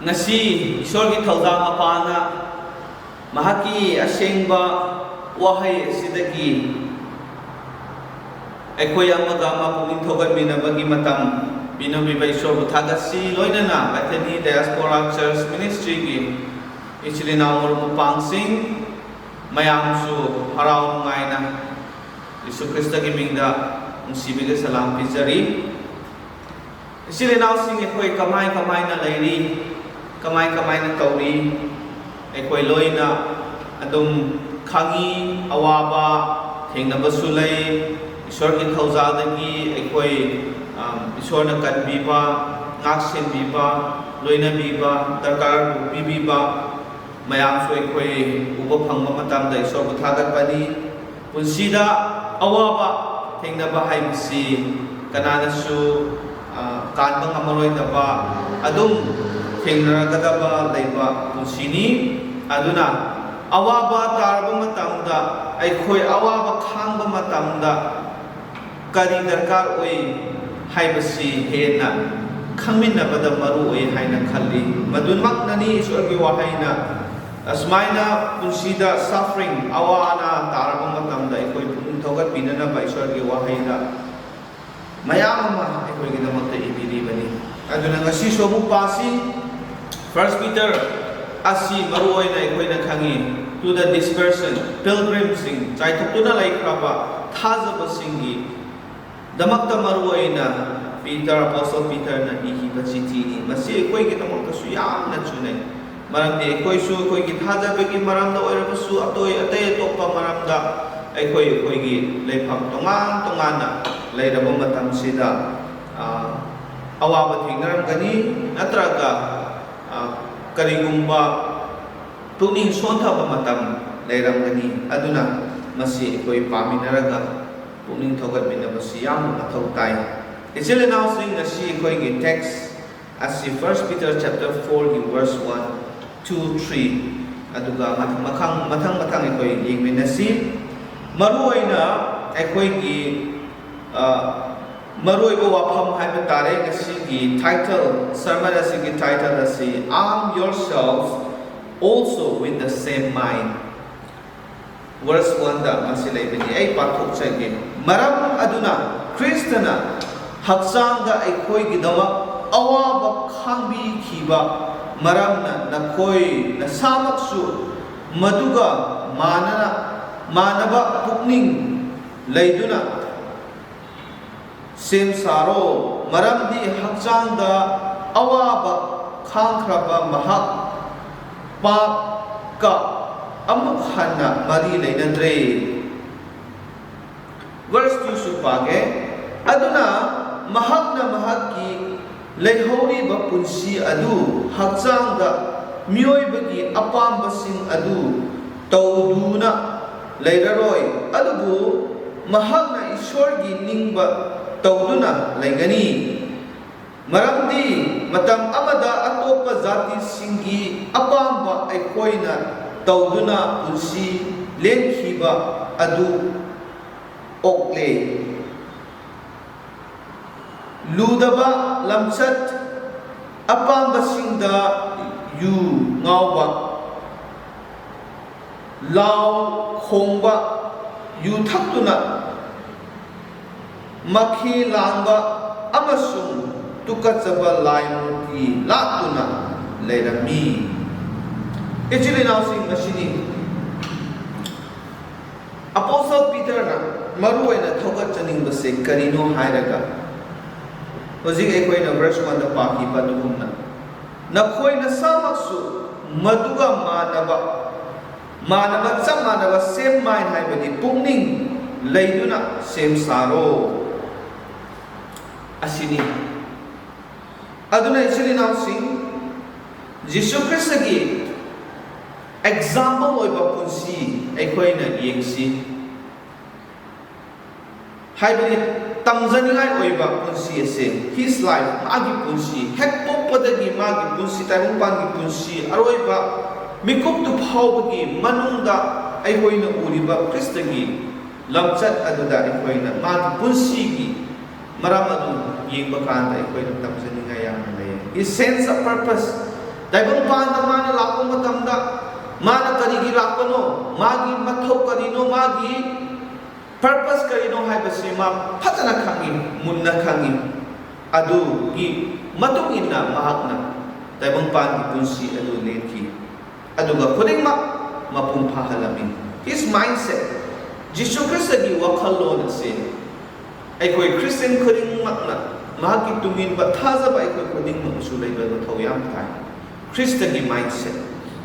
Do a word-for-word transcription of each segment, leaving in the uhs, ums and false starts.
ꯉꯁꯤ ꯏꯁꯣꯔꯒꯤ ꯊꯧꯖꯥꯜ ꯃꯄꯥꯅ ꯃꯍꯥꯛꯀꯤ ꯑꯁꯦꯡꯕ ꯋꯥꯍꯩ ꯑꯁꯤꯗꯒꯤ ꯑꯩꯈꯣꯏ ꯑꯃꯒ ꯑꯃ ꯄꯨꯛꯅꯤꯡ ꯊꯧꯒꯠꯃꯤꯟꯅꯕꯒꯤ ꯃꯇꯝ ꯄꯤꯅꯕꯤꯕ ꯏꯁꯣꯔꯕꯨ ꯊꯥꯒꯠꯁꯤ꯫ ꯂꯣꯏꯅꯅ Bethany Diaspora Church Ministry ꯒꯤ ꯏꯆꯤꯜ ꯏꯅꯥꯎ ꯃꯔꯨꯞ ꯃꯄꯥꯡꯁꯤꯡ ꯃꯌꯥꯝꯁꯨ ꯍꯔꯥꯎ ꯅꯨꯡꯉꯥꯏꯅ ꯌꯤꯁꯨ ꯈ꯭ꯔꯤꯁꯇꯒꯤ ꯃꯤꯡꯗ ꯅꯨꯡꯁꯤꯕꯤꯒ ꯁꯂꯥꯝ ꯄꯤꯖꯔꯤ꯫ ꯏꯆꯤꯜ ꯏꯅꯥꯎꯁꯤꯡ, ꯑꯩꯈꯣꯏ ꯀꯃꯥꯏ ꯀꯃꯥꯏꯅ ꯂꯩꯔꯤ, ꯀꯃꯥꯏ ꯀꯃꯥꯏꯅ ꯇꯧꯔꯤ? ꯑꯩꯈꯣꯏ ꯂꯣꯏꯅ ꯑꯗꯨꯝ ꯈꯪꯉꯤ, ꯑꯋꯥꯕ ꯊꯦꯡꯅꯕꯁꯨ ꯂꯩ꯫ ꯏꯁꯣꯔꯒꯤ ꯊꯧꯖꯥꯜꯗꯒꯤ ꯑꯩꯈꯣꯏ, ꯑꯝ, ꯏꯁꯣꯔꯅ ꯀꯟꯕꯤꯕ, ꯉꯥꯛ ꯁꯦꯟꯕꯤꯕ, ꯂꯣꯏꯅꯕꯤꯕ, ꯗꯔꯀꯥꯔꯕꯨ ꯄꯤꯕꯤꯕ ꯃꯌꯥꯝꯁꯨ ꯑꯩꯈꯣꯏ ꯎꯕ ꯐꯪꯕ ꯃꯇꯝꯗ ꯏꯁꯣꯔꯕꯨ ꯊꯥꯒꯠꯄꯅꯤ꯫ ꯄꯨꯟꯁꯤꯗ ꯑꯋꯥꯕ ꯊꯦꯡꯅꯕ ꯍꯥꯏꯕꯁꯤ ꯀꯅꯥꯅꯁꯨ, ꯑ, ꯀꯥꯟꯕ ꯉꯝꯃꯔꯣꯏꯗꯕ, ꯑꯗꯨꯝ ꯊꯦꯡꯅꯔꯒꯗꯕ ꯂꯩꯕ ꯄꯨꯟꯁꯤꯅꯤ꯫ ꯑꯗꯨꯅ ꯑꯋꯥꯕ ꯇꯥꯔꯕ ꯃꯇꯝꯗ, ꯑꯩꯈꯣꯏ ꯑꯋꯥꯕ ꯈꯥꯡꯕ ꯃꯇꯝꯗ ꯀꯔꯤ ꯗꯔꯀꯥꯔ ꯑꯣꯏ ꯍꯥꯏꯕꯁꯤ ꯍꯦꯟꯅ ꯈꯪꯃꯤꯟꯅꯕꯗ ꯃꯔꯨ ꯑꯣꯏ ꯍꯥꯏꯅ ꯈꯜꯂꯤ꯫ ꯃꯗꯨꯃꯛꯅꯅꯤ ꯏꯁꯣꯔꯒꯤ ꯋꯥꯍꯩꯅ ꯑꯁꯨꯃꯥꯏꯅ ꯄꯨꯟꯁꯤꯗ suffering, ꯑꯋꯥ ꯑꯅꯥ ꯇꯥꯔꯕ ꯃꯇꯝꯗ ꯑꯩꯈꯣꯏ ꯄꯨꯛꯅꯤꯡ ꯊꯧꯒꯠꯄꯤꯅꯅꯕ ꯏꯁꯣꯔꯒꯤ ꯋꯥꯍꯩꯗ ꯃꯌꯥꯝ ꯑꯃ ꯑꯩꯈꯣꯏꯒꯤꯗꯃꯛꯇ ꯏꯕꯤꯔꯤꯕꯅꯤ꯫ ꯑꯗꯨꯅ ꯉꯁꯤꯁꯨ ꯑꯃꯨꯛ ꯄꯥꯁꯤ꯫ First Peter ꯑꯁꯤ ꯃꯔꯨꯑꯣꯏꯅ ꯑꯩꯈꯣꯏꯅ ꯈꯪꯉꯤ, to the dispersion, pilgrimꯁꯤꯡ, ꯆꯥꯏꯊꯣꯛꯇꯨꯅ ꯂꯩꯈ꯭ꯔꯕ ꯊꯥꯖꯕꯁꯤꯡꯒꯤ ꯗꯃꯛꯇ ꯃꯔꯨꯑꯣꯏꯅ ꯄꯤꯇꯔ, ꯑꯄꯣꯁꯇꯜ ꯄꯤꯇꯔꯅ ꯏꯈꯤꯕ ꯆꯤꯊꯤꯅꯤ꯫ ꯃꯁꯤ ꯑꯩꯈꯣꯏꯒꯤꯗꯃꯛꯇꯁꯨ ꯌꯥꯝꯅ ꯆꯨꯅꯩ꯫ ꯃꯔꯝꯗꯤ ꯑꯩꯈꯣꯏꯁꯨ ꯑꯩꯈꯣꯏꯒꯤ ꯊꯥꯖꯕꯒꯤ ꯃꯔꯝꯗ ꯑꯣꯏꯔꯕꯁꯨ, ꯑꯇꯣꯏ-, ꯑꯇꯩ ꯑꯇꯣꯞꯄ ꯃꯔꯝꯗ ꯑꯩꯈꯣꯏ ꯑꯩꯈꯣꯏꯒꯤ ꯂꯩꯐꯝ ꯇꯣꯉꯥꯟ ꯇꯣꯉꯥꯟꯅ ꯂꯩꯔꯕ ꯃꯇꯝꯁꯤꯗ, ꯑ, ꯑꯋꯥꯕ ꯊꯦꯡꯅꯔꯝꯒꯅꯤ, ꯅꯠꯇ꯭ꯔꯒ, ꯑ, ꯀꯔꯤꯒꯨꯝꯕ ꯄꯨꯛꯅꯤꯡ ꯁꯣꯟꯊꯕ ꯃꯇꯝ ꯂꯩꯔꯝꯒꯅꯤ꯫ ꯑꯗꯨꯅ ꯃꯁꯤ ꯑꯩꯈꯣꯏ ꯄꯥꯃꯤꯟꯅꯔꯒ ꯄꯨꯛꯅꯤꯡ ꯊꯧꯒꯠꯃꯤꯟꯅꯕꯁꯤ ꯌꯥꯝꯅ ꯃꯊꯧ ꯇꯥꯏ꯫ ꯏꯆꯤꯜ ꯏꯅꯥꯎꯁꯤꯡ, ꯉꯁꯤ ꯑꯩꯈꯣꯏꯒꯤ text ꯑꯁꯤ First Peter chapter fourꯒꯤ verse one, two, three, ꯑꯗꯨꯒ ꯃꯊꯪ, ꯃꯊꯪ ꯃꯊꯪ ꯑꯩꯈꯣꯏ ꯌꯦꯡꯃꯤꯟꯅꯁꯤ꯫ ꯃꯔꯨꯑꯣꯏꯅ ꯑꯩꯈꯣꯏꯒꯤ, ꯑ, ꯃꯔꯨꯑꯣꯏꯕ ꯋꯥꯐꯝ ꯍꯥꯏꯕ ꯇꯥꯔꯦ ꯉꯁꯤꯒꯤ title, sermon ꯑꯁꯤꯒꯤ title ꯑꯁꯤ, "Arm yourselves also with the same mind." Verse one ꯗ ꯃꯁꯤ ꯂꯩꯕꯅꯤ, ꯑꯩ ꯄꯥꯊꯣꯛꯆꯒꯦ꯫ "ꯃꯔꯝ ꯑꯗꯨꯅ ꯈ꯭ꯔꯤꯁꯇꯅ ꯍꯛꯆꯥꯡꯗ ꯑꯩꯈꯣꯏꯒꯤꯗꯃꯛ ꯑꯋꯥꯕ ꯈꯥꯡꯕꯤꯈꯤꯕ ꯃꯔꯝꯅ ꯅꯈꯣꯏ ꯅꯁꯥꯃꯛꯁꯨ ꯃꯗꯨꯒ ꯃꯥꯟꯅꯅ, ꯃꯥꯟꯅꯕ ꯄꯨꯛꯅꯤꯡ ꯂꯩꯗꯨꯅ ꯁꯦꯝ ꯁꯥꯔꯣ, ꯃꯔꯝꯗꯤ ꯍꯛꯆꯥꯡꯗ ꯑꯋꯥꯕ ꯈꯥꯡꯈ꯭ꯔꯕ ꯃꯍꯥꯛ ꯄꯥꯞꯀ ꯑꯃꯨꯛ ꯍꯟꯅ ꯃꯔꯤ ꯂꯩꯅꯗ꯭ꯔꯦ꯫" Verse two ꯁꯨ ꯄꯥꯒꯦ꯫ "ꯑꯗꯨꯅ ꯃꯍꯥꯛꯅ ꯃꯍꯥꯛꯀꯤ ꯂꯩꯍꯧꯔꯤꯕ ꯄꯨꯟꯁꯤ ꯑꯗꯨ ꯍꯛꯆꯥꯡꯗ ꯃꯤꯑꯣꯏꯕꯒꯤ ꯑꯄꯥꯝꯕꯁꯤꯡ ꯑꯗꯨ ꯇꯧꯗꯨꯅ ꯂꯩꯔꯔꯣꯏ, ꯑꯗꯨꯕꯨ ꯃꯍꯥꯛꯅ ꯏꯁꯣꯔꯒꯤ ꯅꯤꯡꯕ ꯇꯧꯗꯨꯅ ꯂꯩꯒꯅꯤ꯫ ꯃꯔꯝꯗꯤ ꯃꯇꯝ ꯑꯃꯗ ꯑꯇꯣꯞꯄ ꯖꯥꯇꯤꯁꯤꯡꯒꯤ ꯑꯄꯥꯝꯕ ꯑꯩꯈꯣꯏꯅ ꯇꯧꯗꯨꯅ ꯄꯨꯟꯁꯤ ꯂꯦꯟꯈꯤꯕ ꯑꯗꯨ ꯑꯣꯛꯂꯦ꯫ ꯂꯨꯗꯕ ꯂꯝꯆꯠ, ꯑꯄꯥꯝꯕꯁꯤꯡꯗ ꯌꯨ ꯉꯥꯎꯕ, ꯂꯥꯎ ꯈꯣꯡꯕ, ꯌꯨ ꯊꯛꯇꯨꯅ ꯃꯈꯤ ꯂꯥꯡꯕ ꯑꯃꯁꯨꯡ ꯇꯨꯀꯠꯆꯕ ꯂꯥꯏ ꯃꯨꯔꯇꯤ ꯂꯥꯠꯇꯨꯅ ꯂꯩꯔꯝꯃꯤ꯫" ꯏꯆꯤꯜ ꯏꯅꯥꯎꯁꯤꯡ, ꯉꯁꯤꯗꯤ ꯑꯄꯣꯁꯇꯜ ꯄꯤꯇꯔꯅ ꯃꯔꯨꯑꯣꯏꯅ ꯊꯧꯒꯠꯆꯅꯤꯡꯕꯁꯦ ꯀꯔꯤꯅꯣ ꯍꯥꯏꯔꯒ, ꯍꯧꯖꯤꯛ ꯑꯩꯈꯣꯏꯅ verse one ꯗ ꯄꯥꯈꯤꯕ ꯑꯗꯨꯒꯨꯝꯅ, "ꯅꯈꯣꯏ ꯅꯁꯥꯃꯛꯁꯨ ꯃꯗꯨꯒ ꯃꯥꯟꯅꯕ, ꯃꯥꯟꯅꯕ, ꯆꯞ ꯃꯥꯟꯅꯕ, same mind ꯍꯥꯏꯕꯗꯤ ꯄꯨꯛꯅꯤꯡ ꯂꯩꯗꯨꯅ ꯁꯦꯝ ꯁꯥꯔꯣ" ꯑꯁꯤꯅꯤ꯫ ꯑꯗꯨꯅ ꯏꯆꯤꯜ ꯏꯅꯥꯎꯁꯤꯡ, ꯖꯤꯁꯨ ꯈ꯭ꯔꯤꯁꯇꯒꯤ example ꯑꯣꯏꯕ ꯄꯨꯟꯁꯤ ꯑꯩꯈꯣꯏꯅ ꯌꯦꯡꯁꯤ꯫ ꯍꯥꯏꯕꯗꯤ ꯇꯝꯖꯅꯤꯡꯉꯥꯏ ꯑꯣꯏꯕ ꯄꯨꯟꯁꯤ ꯑꯁꯦ, his life, ꯃꯥꯒꯤ ꯄꯨꯟꯁꯤ, ꯍꯦꯛ ꯄꯣꯛꯄꯗꯒꯤ ꯃꯥꯒꯤ ꯄꯨꯟꯁꯤ, ꯇꯥꯏꯕꯪꯄꯥꯟꯒꯤ ꯄꯨꯟꯁꯤ, ꯑꯔꯣꯏꯕ ꯃꯤꯀꯨꯞꯇꯨ ꯐꯥꯎꯕꯒꯤ ꯃꯅꯨꯡꯗ ꯑꯩꯈꯣꯏꯅ ꯎꯔꯤꯕ ꯈ꯭ꯔꯤꯁꯇꯒꯤ ꯂꯝꯆꯠ ꯑꯗꯨꯗ ꯑꯩꯈꯣꯏꯅ ꯃꯥꯒꯤ ꯄꯨꯟꯁꯤꯒꯤ ꯃꯔꯝ ꯑꯗꯨ ꯌꯦꯡꯕ ꯀꯥꯟꯗ ꯑꯩꯈꯣꯏꯅ ꯇꯝꯖꯅꯤꯡꯉꯥꯏ ꯌꯥꯝꯅ ꯂꯩ꯫ His sense of purpose. ꯇꯥꯏꯕꯪꯄꯥꯟꯗ ꯃꯥꯅ ꯂꯥꯛꯄ ꯃꯇꯝꯗ ꯃꯥꯅ ꯀꯔꯤꯒꯤ ꯂꯥꯛꯄꯅꯣ, ꯃꯥꯒꯤ ꯃꯊꯧ ꯀꯔꯤꯅꯣ, ꯃꯥꯒꯤ purpose ꯀꯔꯤꯅꯣ ꯍꯥꯏꯕꯁꯤ ꯃꯥ ꯐꯖꯅ ꯈꯪꯏ, ꯃꯨꯟꯅ ꯈꯪꯏ꯫ ꯑꯗꯨꯒꯤ ꯃꯇꯨꯡ ꯏꯟꯅ ꯃꯍꯥꯛꯅ ꯇꯥꯏꯕꯪꯄꯥꯟꯒꯤ ꯄꯨꯟꯁꯤ ꯑꯗꯨ ꯂꯦꯟꯈꯤ꯫ ꯑꯗꯨꯒ ꯈꯨꯗꯤꯡꯃꯛ ꯃꯄꯨꯡ ꯐꯥꯍꯜꯂꯝꯃꯤ꯫ His mindset, ꯖꯤꯁꯨ ꯈ꯭ꯔꯤꯁꯇꯒꯤ ꯋꯥꯈꯜꯂꯣꯟ ꯑꯁꯤ ꯑꯩꯈꯣꯏ ꯈ꯭ꯔꯤꯁꯇꯤꯌꯟ ꯈꯨꯗꯤꯡꯃꯛꯅ ꯃꯍꯥꯛꯀꯤ ꯇꯨꯡꯏꯟꯕ ꯊꯥꯖꯕ ꯑꯩꯈꯣꯏ ꯈꯨꯗꯤꯡꯃꯛꯁꯨ ꯂꯩꯕ ꯃꯊꯧ ꯌꯥꯝ ꯇꯥꯏ꯫ ꯈ꯭ꯔꯤꯁꯇꯒꯤ mindset,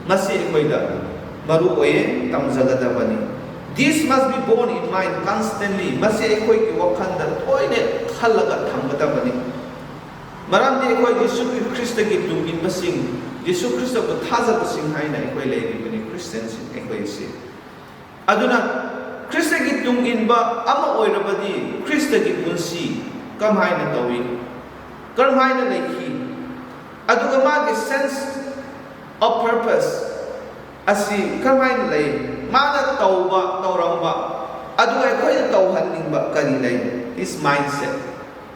ꯃꯁꯤ ꯑꯩꯈꯣꯏꯗ ꯃꯔꯨ ꯑꯣꯏꯌꯦ, ꯇꯝꯖꯒꯗꯕꯅꯤ꯫ This must be borne in mind constantly. ꯃꯁꯤ ꯑꯩꯈꯣꯏꯒꯤ ꯋꯥꯈꯜꯗ ꯇꯣꯏꯅ ꯈꯜꯂꯒ ꯊꯝꯒꯗꯕꯅꯤ꯫ ꯃꯔꯝꯗꯤ ꯑꯩꯈꯣꯏ ꯖꯤꯁꯨ ꯈ꯭ꯔꯤꯁꯇꯒꯤ ꯇꯨꯡꯏꯟꯕꯁꯤꯡ, ꯖꯤꯁꯨ ꯈ꯭ꯔꯤꯁꯇꯕꯨ ꯊꯥꯖꯕꯁꯤꯡ ꯍꯥꯏꯅ ꯑꯩꯈꯣꯏ ꯂꯩꯔꯤꯕꯅꯤ, ꯈ꯭ꯔꯤꯁꯇꯤꯌꯟꯁꯤꯡ ꯑꯩꯈꯣꯏꯁꯤ꯫ ꯑꯗꯨꯅ ꯈ꯭ꯔꯤꯁꯇꯒꯤ ꯇꯨꯡꯏꯟꯕ ꯑꯃ ꯑꯣꯏꯔꯕꯗꯤ ꯈ꯭ꯔꯤꯁꯇꯒꯤ ꯄꯨꯟꯁꯤ ꯀꯔꯝꯍꯥꯏꯅ ꯇꯧꯏ, ꯀꯔꯝꯍꯥꯏꯅ ꯂꯩꯈꯤ, ꯑꯗꯨꯒ ꯃꯥꯒꯤ sense of purpose ꯑꯁꯤ ꯀꯔꯝꯍꯥꯏꯅ ꯂꯩ, ꯃꯥꯅ ꯇꯧꯕ ꯇꯧꯔꯝꯕ ꯑꯗꯨ ꯑꯩꯈꯣꯏꯅ ꯇꯧꯍꯟꯅꯤꯡꯕ ꯀꯔꯤ ꯂꯩ, his mindset,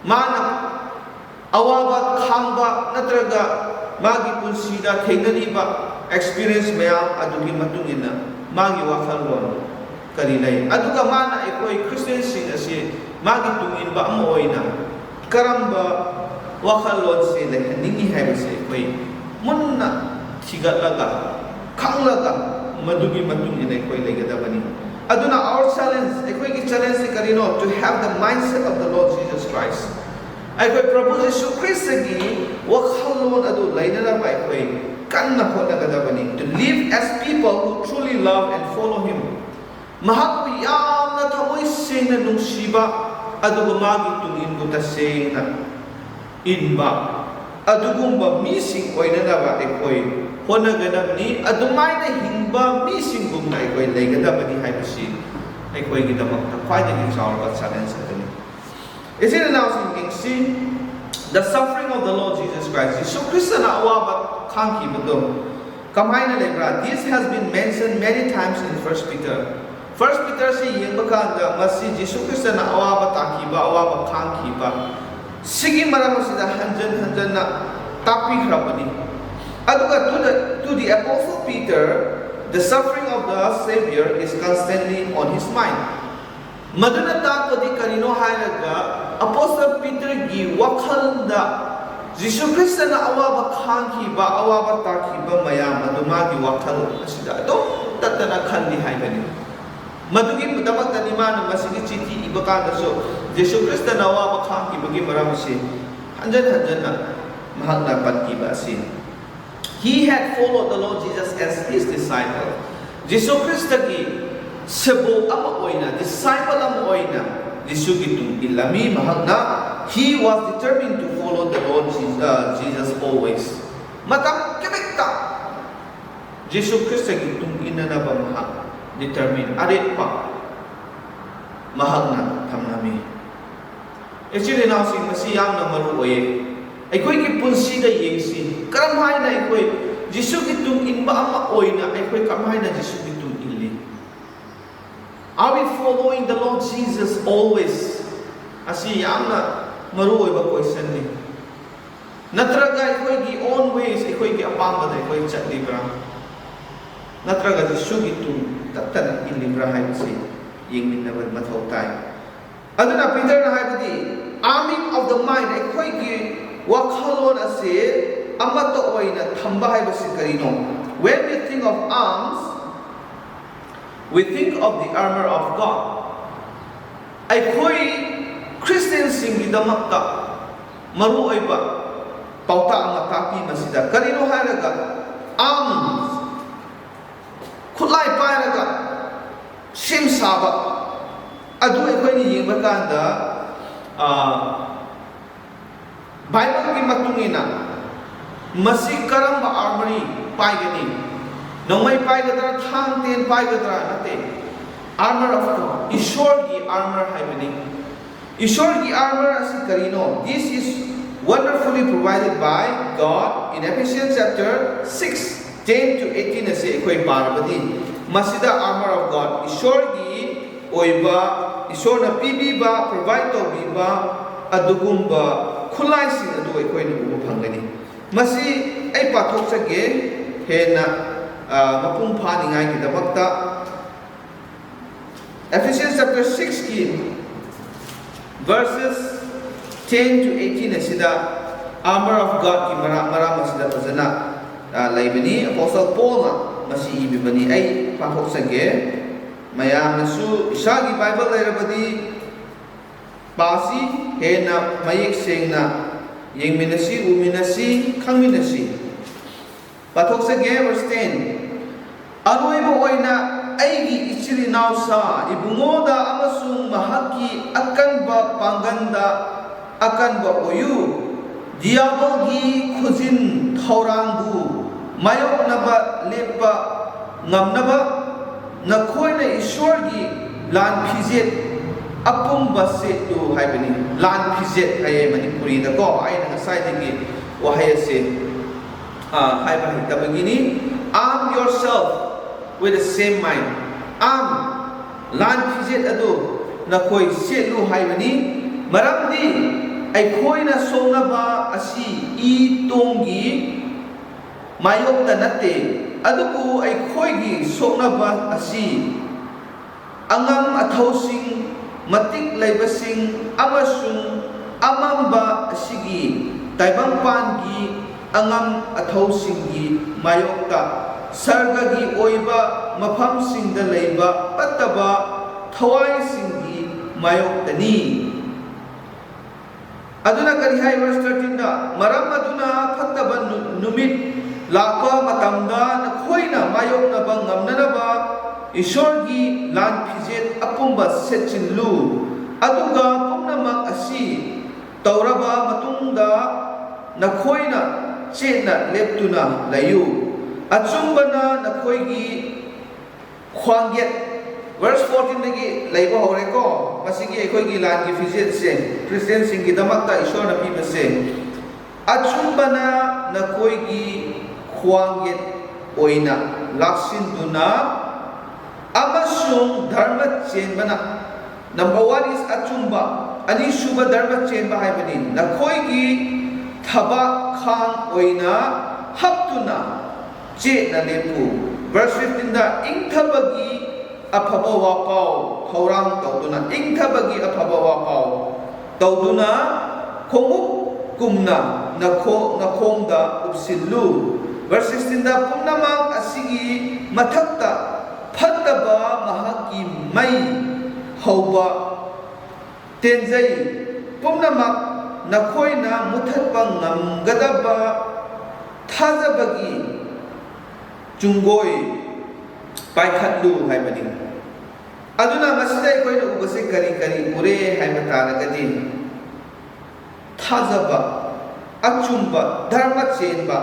ꯃꯥꯅ ꯑꯋꯥꯕ ꯈꯥꯡꯕ ꯅꯠꯇ꯭ꯔꯒ ꯃꯥꯒꯤ ꯄꯨꯟꯁꯤꯗ ꯊꯦꯡꯅꯔꯤꯕ experience ꯃꯌꯥꯝ ꯑꯗꯨꯒꯤ ꯃꯇꯨꯡ ꯏꯟꯅ ꯃꯥꯒꯤ ꯋꯥꯈꯜꯂꯣꯟ ꯀꯔꯤ ꯂꯩ, ꯑꯗꯨꯒ ꯃꯥꯅ ꯑꯩꯈꯣꯏ ꯈ꯭ꯔꯤꯁꯇꯤꯌꯟꯁꯤꯡ ꯑꯁꯤ ꯃꯥꯒꯤ ꯇꯨꯡꯏꯟꯕ ꯑꯃ ꯑꯣꯏꯅ ꯀꯔꯝꯕ ꯋꯥꯈꯜꯂꯣꯟꯁꯤ ꯂꯩꯍꯟꯅꯤꯡꯉꯤ ꯍꯥꯏꯕꯁꯤ ꯑꯩꯈꯣꯏ ꯃꯨꯟꯅ ꯊꯤꯒꯠꯂꯒ, ꯈꯪꯂꯒ, ꯃꯗꯨꯒꯤ ꯃꯇꯨꯡ ꯏꯟꯅ ꯑꯩꯈꯣꯏ ꯂꯩꯒꯗꯕꯅꯤ꯫ ꯑꯗꯨꯅ our challenge, ꯑꯩꯈꯣꯏꯒꯤ challenge ꯁꯤ ꯀꯔꯤꯅꯣ? To have the mindset of the Lord Jesus Christ. ꯑꯩꯈꯣꯏ ꯄ꯭ꯔꯚꯨ ꯖꯤꯁꯨ ꯈ꯭ꯔꯤꯁꯇꯒꯤ ꯋꯥꯈꯜꯂꯣꯟ ꯑꯗꯨ ꯂꯩꯅꯅꯕ ꯑꯩꯈꯣꯏ ꯀꯟꯅ ꯍꯣꯠꯅꯒꯗꯕꯅꯤ꯫ To live as people who truly love and follow Him. ꯃꯍꯥꯛꯄꯨ ꯌꯥꯝꯅ ꯊꯃꯣꯏ ꯁꯦꯡꯅ ꯅꯨꯡꯁꯤꯕ, ꯑꯗꯨꯒ ꯃꯥꯒꯤ ꯇꯨꯡꯏꯟꯕꯨ ꯇꯁꯦꯡꯅ ꯏꯟꯕ, ꯑꯗꯨꯒꯨꯝꯕ ꯃꯤꯁꯤꯡ ꯑꯣꯏꯅꯅꯕ ꯑꯩꯈꯣꯏ ꯍꯣꯠꯅꯒꯗꯕꯅꯤ꯫ ꯑꯗꯨꯃꯥꯏꯅ ꯍꯤꯡꯕ ꯃꯤꯁꯤꯡꯒꯨꯝꯅ ꯑꯩꯈꯣꯏ ꯂꯩꯒꯗꯕꯅꯤ ꯍꯥꯏꯕꯁꯤ ꯑꯩꯈꯣꯏꯒꯤꯗꯃꯛꯇ ꯈ꯭ꯋꯥꯏꯗꯒꯤ ꯆꯥꯎꯔꯕ challenge ꯑꯗꯨꯅꯤ꯫ ꯏꯆꯤꯟ ꯏꯅꯥꯎꯁꯤꯡ ꯌꯦꯡꯁꯤ, the suffering of the Lord Jesus Christ. ꯖꯤꯁꯨ ꯈ꯭ꯔꯤꯁꯇꯅ ꯑꯋꯥꯕ ꯈꯥꯡꯈꯤꯕꯗꯣ ꯀꯃꯥꯏꯅ ꯂꯩꯕ꯭ꯔꯥ? This has been mentioned many times in First Peter. First Peter ꯑꯁꯤ ꯌꯦꯡꯕ ꯀꯥꯟꯗ ꯃꯁꯤ ꯖꯤꯁꯨ ꯈ꯭ꯔꯤꯁꯇꯅ ꯑꯋꯥꯕ ꯇꯥꯈꯤꯕ, ꯑꯋꯥꯕ ꯈꯥꯡꯈꯤꯕ, ꯁꯤꯒꯤ ꯃꯔꯝ ꯑꯁꯤꯗ ꯍꯟꯖꯟ ꯍꯟꯖꯟꯅ ꯇꯥꯛꯄꯤꯈ꯭ꯔꯕꯅꯤ꯫ ꯑꯗꯨꯒ to the, to the Apostle Peter, the suffering of the Savior is constantly on his mind. ꯃꯗꯨꯅ ꯇꯥꯛꯄꯗꯤ ꯀꯔꯤꯅꯣ ꯍꯥꯏꯔꯒ, ꯑꯄꯣꯁꯇꯜ ꯄꯤꯇꯔꯒꯤ ꯋꯥꯈꯜꯗ ꯖꯤꯁꯨ ꯈ꯭ꯔꯤꯁꯇꯅ ꯑꯋꯥꯕ ꯈꯥꯡꯈꯤꯕ, ꯑꯋꯥꯕ ꯇꯥꯈꯤꯕ ꯃꯌꯥꯝ ꯑꯗꯨ ꯃꯥꯒꯤ ꯋꯥꯈꯜ ꯑꯁꯤꯗ ꯑꯗꯨꯝ ꯇꯠꯇꯅ ꯈꯜꯂꯤ ꯍꯥꯏꯕꯅꯤ꯫ ꯃꯗꯨꯒꯤꯗꯃꯛꯇꯅꯤ ꯃꯥꯅ ꯃꯁꯤꯒꯤ ꯆꯤꯊꯤ ꯏꯕ ꯀꯥꯟꯗꯁꯨ ꯖꯤꯁꯨ ꯈ꯭ꯔꯤꯁꯇꯅ ꯑꯋꯥꯕ ꯈꯥꯡꯈꯤꯕꯒꯤ ꯃꯔꯝ ꯑꯁꯤ ꯍꯟꯖꯟ ꯍꯟꯖꯟꯅ ꯃꯍꯥꯛꯅ ꯄꯟꯈꯤꯕ ꯑꯁꯤ꯫ He had followed the Lord Jesus as his disciple. ꯖꯤꯁꯨ ꯈ꯭ꯔꯤꯁꯇꯒꯤ ꯁꯦꯕꯣꯛ ꯑꯃ ꯑꯣꯏꯅ, disciple ꯑꯃ ꯑꯣꯏꯅ ꯖꯤꯁꯨꯒꯤ ꯇꯨꯡ ꯏꯜꯂꯝꯃꯤ ꯃꯍꯥꯛꯅ꯫ He was determined to follow the Lord Jesus, uh, Jesus always. ꯃꯇꯝ ꯈꯨꯗꯤꯡꯃꯛꯇ ꯖꯤꯁꯨ ꯈ꯭ꯔꯤꯁꯇꯒꯤ ꯇꯨꯡ ꯏꯟꯅꯅꯕ ꯃꯍꯥꯛ determine, ꯑꯔꯦꯞꯄ ꯃꯍꯥꯛꯅ ꯊꯝꯂꯝꯃꯤ꯫ ꯏꯆꯤꯜ ꯏꯅꯥꯎꯁꯤꯡ, ꯃꯁꯤ ꯌꯥꯝꯅ ꯃꯔꯨ ꯑꯣꯏꯌꯦ꯫ ꯑꯩꯈꯣꯏꯒꯤ ꯄꯨꯟꯁꯤꯗ ꯌꯦꯡꯁꯤ, ꯀꯔꯝ ꯍꯥꯏꯅ ꯑꯩꯈꯣꯏ ꯖꯤꯁꯨꯒꯤ ꯇꯨꯡ ꯏꯟꯕ ꯑꯃ ꯑꯣꯏꯅ ꯑꯩꯈꯣꯏ ꯀꯔꯝ ꯍꯥꯏꯅ ꯖꯤꯁꯨꯒꯤ ꯇꯨꯡ ꯏꯜꯂꯤ? Are we following the Lord Jesus always? ꯑꯁꯤ ꯌꯥꯝꯅ ꯃꯔꯨ ꯑꯣꯏꯕ questionꯅꯤ꯫ ꯅꯠꯇ꯭ꯔꯒ ꯑꯩꯈꯣꯏꯒꯤ own ways, ꯑꯩꯈꯣꯏꯒꯤ ꯑꯄꯥꯝꯕꯗ ꯑꯩꯈꯣꯏ ꯆꯠꯂꯤꯕ꯭ꯔꯥ? ꯅꯠꯇ꯭ꯔꯒ ꯖꯤꯁꯨꯒꯤ ꯇꯨꯡ ꯇꯠꯇꯅ ꯏꯜꯂꯤꯕ꯭ꯔꯥ ꯍꯥꯏꯕꯁꯤ ꯌꯦꯡꯃꯤꯟꯅꯕ ꯃꯊꯧ ꯇꯥꯏ꯫ ꯑꯗꯨꯅ ꯄꯤꯇꯔꯅ ꯍꯥꯏꯕꯗꯤ, arming of the mind, ꯑꯩꯈꯣꯏꯒꯤ ꯋꯥꯈꯜꯂꯣꯟ ꯑꯁꯤ ꯑꯃꯠꯇ ꯑꯣꯏꯅ ꯊꯝꯕ ꯍꯥꯏꯕꯁꯤ ꯀꯔꯤꯅꯣ? When we think of arms, we think of the armor of God. ꯑꯩꯈꯣꯏ ꯈ꯭ꯔꯤꯁꯇꯤꯌꯟꯁꯤꯡꯒꯤꯗꯃꯛꯇ ꯃꯔꯨꯑꯣꯏꯕ ꯄꯥꯎꯇꯥꯛ ꯑꯃ ꯇꯥꯛꯄꯤ ꯃꯁꯤꯗ꯫ ꯀꯔꯤꯅꯣ ꯍꯥꯏꯔꯒ, arms, ꯈꯨꯠꯂꯥꯏ ꯄꯥꯏꯔꯒ ꯁꯦꯝ ꯁꯥꯕ ꯑꯗꯨ ꯑꯩꯈꯣꯏꯅ ꯌꯦꯡꯕ ꯀꯥꯟꯗ, ꯑꯥ, ꯕꯥꯏꯕꯜꯒꯤ ꯃꯇꯨꯡ ꯏꯟꯅ ꯃꯁꯤ ꯀꯔꯝꯕ armory ꯄꯥꯏꯒꯅꯤ? ꯅꯣꯡꯃꯩ ꯄꯥꯏꯒꯗ꯭ꯔꯥ, ꯊꯥꯡ ꯇꯦꯟ ꯄꯥꯏꯒꯗ꯭ꯔꯥ? ꯅꯠꯇꯦ꯫ Armor of God, ꯏꯁꯣꯔꯒꯤ armor ꯍꯥꯏꯕꯅꯤ꯫ ꯏꯁꯣꯔꯒꯤ armor ꯑꯁꯤ ꯀꯔꯤꯅꯣ? This is wonderfully provided by God in Ephesians chapter six, ten to eighteen ꯑꯁꯤ ꯑꯩꯈꯣꯏ ꯄꯥꯔꯕꯗꯤ, ꯃꯁꯤꯗ armor of God, ꯏꯁꯣꯔꯒꯤ ꯑꯣꯏꯕ, ꯏꯁꯣꯔꯅ ꯄꯤꯕꯤꯕ, provide ꯇꯧꯕꯤꯕ ꯑꯗꯨꯒꯨꯝꯕ ꯈꯨꯠꯂꯥꯏꯁꯤꯡ ꯑꯗꯨ ꯑꯩꯈꯣꯏꯅ ꯎꯕ ꯐꯪꯒꯅꯤ꯫ ꯃꯁꯤ ꯑꯩ ꯄꯥꯊꯣꯛꯆꯒꯦ, ꯍꯦꯟꯅ, ꯑ, ꯃꯄꯨꯡ ꯐꯥꯅꯤꯡꯉꯥꯏꯒꯤꯗꯃꯛꯇ꯫ Ephesians chapter six ꯀꯤ verses ten to eighteen ꯑꯁꯤꯗ armor of God ꯀꯤ ꯃꯔꯥ-, ꯃꯔꯝ ꯑꯁꯤꯗ ꯐꯖꯅ, ꯑ, ꯂꯩꯕꯅꯤ꯫ Apostle Paul ꯅ ꯃꯁꯤ ꯏꯕꯤꯕꯅꯤ꯫ ꯑꯩ ꯄꯥꯊꯣꯛꯆꯒꯦ꯫ ꯃꯌꯥꯝꯅꯁꯨ ꯏꯁꯥꯒꯤ Bible ꯂꯩꯔꯕꯗꯤ ꯄꯥꯁꯤ, ꯍꯦꯟꯅ ꯃꯌꯦꯛ ꯁꯦꯡꯅ ꯌꯦꯡꯃꯤꯟꯅꯁꯤ, ꯎꯃꯤꯟꯅꯁꯤ, ꯈꯪꯃꯤꯟꯅꯁꯤ꯫ ꯄꯥꯊꯣꯛꯆꯒꯦ, verse ten꯫ ꯑꯔꯣꯏꯕ ꯑꯣꯏꯅ, ꯑꯩꯒꯤ ꯏꯆꯤꯜ ꯏꯅꯥꯎꯁꯥ ꯏꯕꯨꯡꯉꯣꯗ ꯑꯃꯁꯨꯡ ꯃꯍꯥꯛꯀꯤ ꯑꯀꯟꯕ ꯄꯥꯡꯒꯟꯗ ꯑꯀꯟꯕ ꯑꯣꯏꯌꯨ꯫ ꯗꯤꯌꯥꯕꯜꯒꯤ ꯈꯨꯖꯤꯟ ꯊꯧꯔꯥꯡꯕꯨ ꯃꯥꯌꯣꯛꯅꯕ ꯂꯦꯞꯄ ꯉꯝꯅꯕ ꯅꯈꯣꯏꯅ ꯏꯁꯣꯔꯒꯤ ꯂꯥꯟ ꯐꯤꯖꯦꯠ ꯑꯄꯨꯝꯕ ꯁꯦꯠꯂꯨ ꯍꯥꯏꯕꯅꯤ꯫ ꯂꯥꯟ ꯐꯤꯖꯦꯠ ꯍꯥꯏꯌꯦ ꯃꯅꯤꯄꯨꯔꯤꯗꯀꯣ꯫ ꯑꯩꯅ ꯉꯁꯥꯏꯗꯒꯤ ꯋꯥꯍꯩ ꯑꯁꯤ, ꯑ, ꯍꯥꯏꯕ ꯍꯩꯇꯕꯒꯤꯅꯤ꯫ Arm yourself with the same mind. Arm, ꯂꯥꯟ ꯐꯤꯖꯦꯠ ꯑꯗꯨ ꯅꯈꯣꯏ ꯁꯦꯠꯂꯨ ꯍꯥꯏꯕꯅꯤ꯫ ꯃꯔꯝꯗꯤ ꯑꯩꯈꯣꯏꯅ ꯁꯣꯛꯅꯕ ꯑꯁꯤ ꯏ ꯇꯣꯡꯒꯤ ꯃꯥꯌꯣꯛꯇ ꯅꯠꯇꯦ, ꯑꯗꯨꯕꯨ ꯑꯩꯈꯣꯏꯒꯤ ꯁꯣꯛꯅꯕ ꯑꯁꯤ ꯑꯉꯝ ꯑꯊꯧꯁꯤꯡ, ꯃꯇꯤꯛ ꯂꯩꯕꯁꯤꯡ ꯑꯃꯁꯨꯡ ꯑꯃꯝꯕ ꯑꯁꯤꯒꯤ ꯇꯥꯏꯕꯪꯄꯥꯟꯒꯤ ꯑꯉꯝ ꯑꯊꯧꯁꯤꯡꯒꯤ ꯃꯥꯌꯣꯛꯇ, ꯁꯔꯒꯒꯤ ꯑꯣꯏꯕ ꯃꯐꯝꯁꯤꯡꯗ ꯂꯩꯕ ꯐꯠꯇꯕ ꯊꯋꯥꯏꯁꯤꯡꯒꯤ ꯃꯥꯌꯣꯛꯇꯅꯤ꯫ ꯑꯗꯨꯅ ꯀꯔꯤ ꯍꯥꯏ verse thirteen ꯗ? "ꯃꯔꯝ ꯑꯗꯨꯅ ꯐꯠꯇꯕ ꯅꯨ-, ꯅꯨꯃꯤꯠ ꯂꯥꯛꯄ ꯃꯇꯝꯗ ꯅꯈꯣꯏꯅ ꯃꯥꯌꯣꯛꯅꯕ ꯉꯝꯅꯅꯕ ꯏꯁꯣꯔꯒꯤ ꯂꯥꯟ ꯐꯤꯖꯦꯠ ꯑꯄꯨꯝꯕ ꯁꯦꯠꯆꯤꯜꯂꯨ꯫ ꯑꯗꯨꯒ ꯄꯨꯝꯅꯃꯛ ꯑꯁꯤ ꯇꯧꯔꯕ ꯃꯇꯨꯡꯗ ꯅꯈꯣꯏꯅ ꯆꯦꯠꯅ ꯂꯦꯞꯇꯨꯅ ꯂꯩꯌꯨ꯫ ꯑꯆꯨꯝꯕꯅ ꯅꯈꯣꯏꯒꯤ ꯈ꯭ꯋꯥꯡꯌꯦꯠ", verse fourteen ꯗꯒꯤ ꯂꯩꯕ ꯍꯧꯔꯦꯀꯣ꯫ ꯃꯁꯤꯒꯤ ꯑꯩꯈꯣꯏꯒꯤ ꯂꯥꯟꯒꯤ ꯐꯤꯖꯦꯠꯁꯦ, ꯈ꯭ꯔꯤꯁꯇꯤꯌꯥꯟꯁꯤꯡꯒꯤꯗꯃꯛꯇ ꯏꯁꯣꯔꯅ ꯄꯤꯕꯁꯦ, "ꯑꯆꯨꯝꯕꯅ ꯅꯈꯣꯏꯒꯤ ꯈ꯭ꯋꯥꯡꯌꯦꯠ ꯑꯣꯏꯅ ꯂꯥꯛꯁꯤꯟꯗꯨꯅ ꯑꯃꯁꯨꯡ ꯙꯔꯃ ꯆꯦꯟꯕꯅ, number one is ꯑꯆꯨꯝꯕ, ꯑꯅꯤꯁꯨꯕ ꯙꯔꯃ ꯆꯦꯟꯕ ꯍꯥꯏꯕꯅꯤ, ꯅꯈꯣꯏꯒꯤ ꯊꯕꯛ ꯈꯥꯡ ꯑꯣꯏꯅ ꯍꯥꯞꯇꯨꯅ ꯆꯦꯠꯅ ꯂꯦꯞꯄꯨ꯫ Verse fifteen ꯗ ꯏꯪꯊꯕꯒꯤ ꯑꯐꯕ ꯋꯥꯄꯥꯎ ꯊꯧꯔꯥꯡ ꯇꯧꯗꯨꯅ, ꯏꯪꯊꯕꯒꯤ ꯑꯐꯕ ꯋꯥꯄꯥꯎ ꯇꯧꯗꯨꯅ ꯈꯣꯡꯎꯞ ꯀꯨꯝꯅ ꯅꯈꯣ-, ꯅꯈꯣꯡꯗ ꯎꯞꯁꯤꯜꯂꯨ꯫ Verse sixteen ꯗ ꯄꯨꯝꯅꯃꯛ ꯑꯁꯤꯒꯤ ꯃꯊꯛꯇ ꯐꯠꯇꯕ ꯃꯍꯥꯛꯀꯤ ꯃꯩ ꯍꯧꯕ ꯇꯦꯟꯖꯩ ꯄꯨꯝꯅꯃꯛ ꯅꯈꯣꯏꯅ ꯃꯨꯊꯠꯄ ꯉꯝꯒꯗꯕ ꯊꯥꯖꯕꯒꯤ ꯆꯨꯡꯒꯣꯏ ꯄꯥꯏꯈꯠꯂꯨ ꯍꯥꯏꯕꯅꯤ꯫ ꯑꯗꯨꯅ ꯃꯁꯤꯗ ꯑꯩꯈꯣꯏꯅ ꯎꯕꯁꯦ ꯀꯔꯤ ꯀꯔꯤ ꯎꯔꯦ ꯍꯥꯏꯕ ꯇꯥꯔꯒꯗꯤ, ꯊꯥꯖꯕ, ꯑꯆꯨꯝꯕ, ꯙꯔꯃ ꯆꯦꯟꯕ,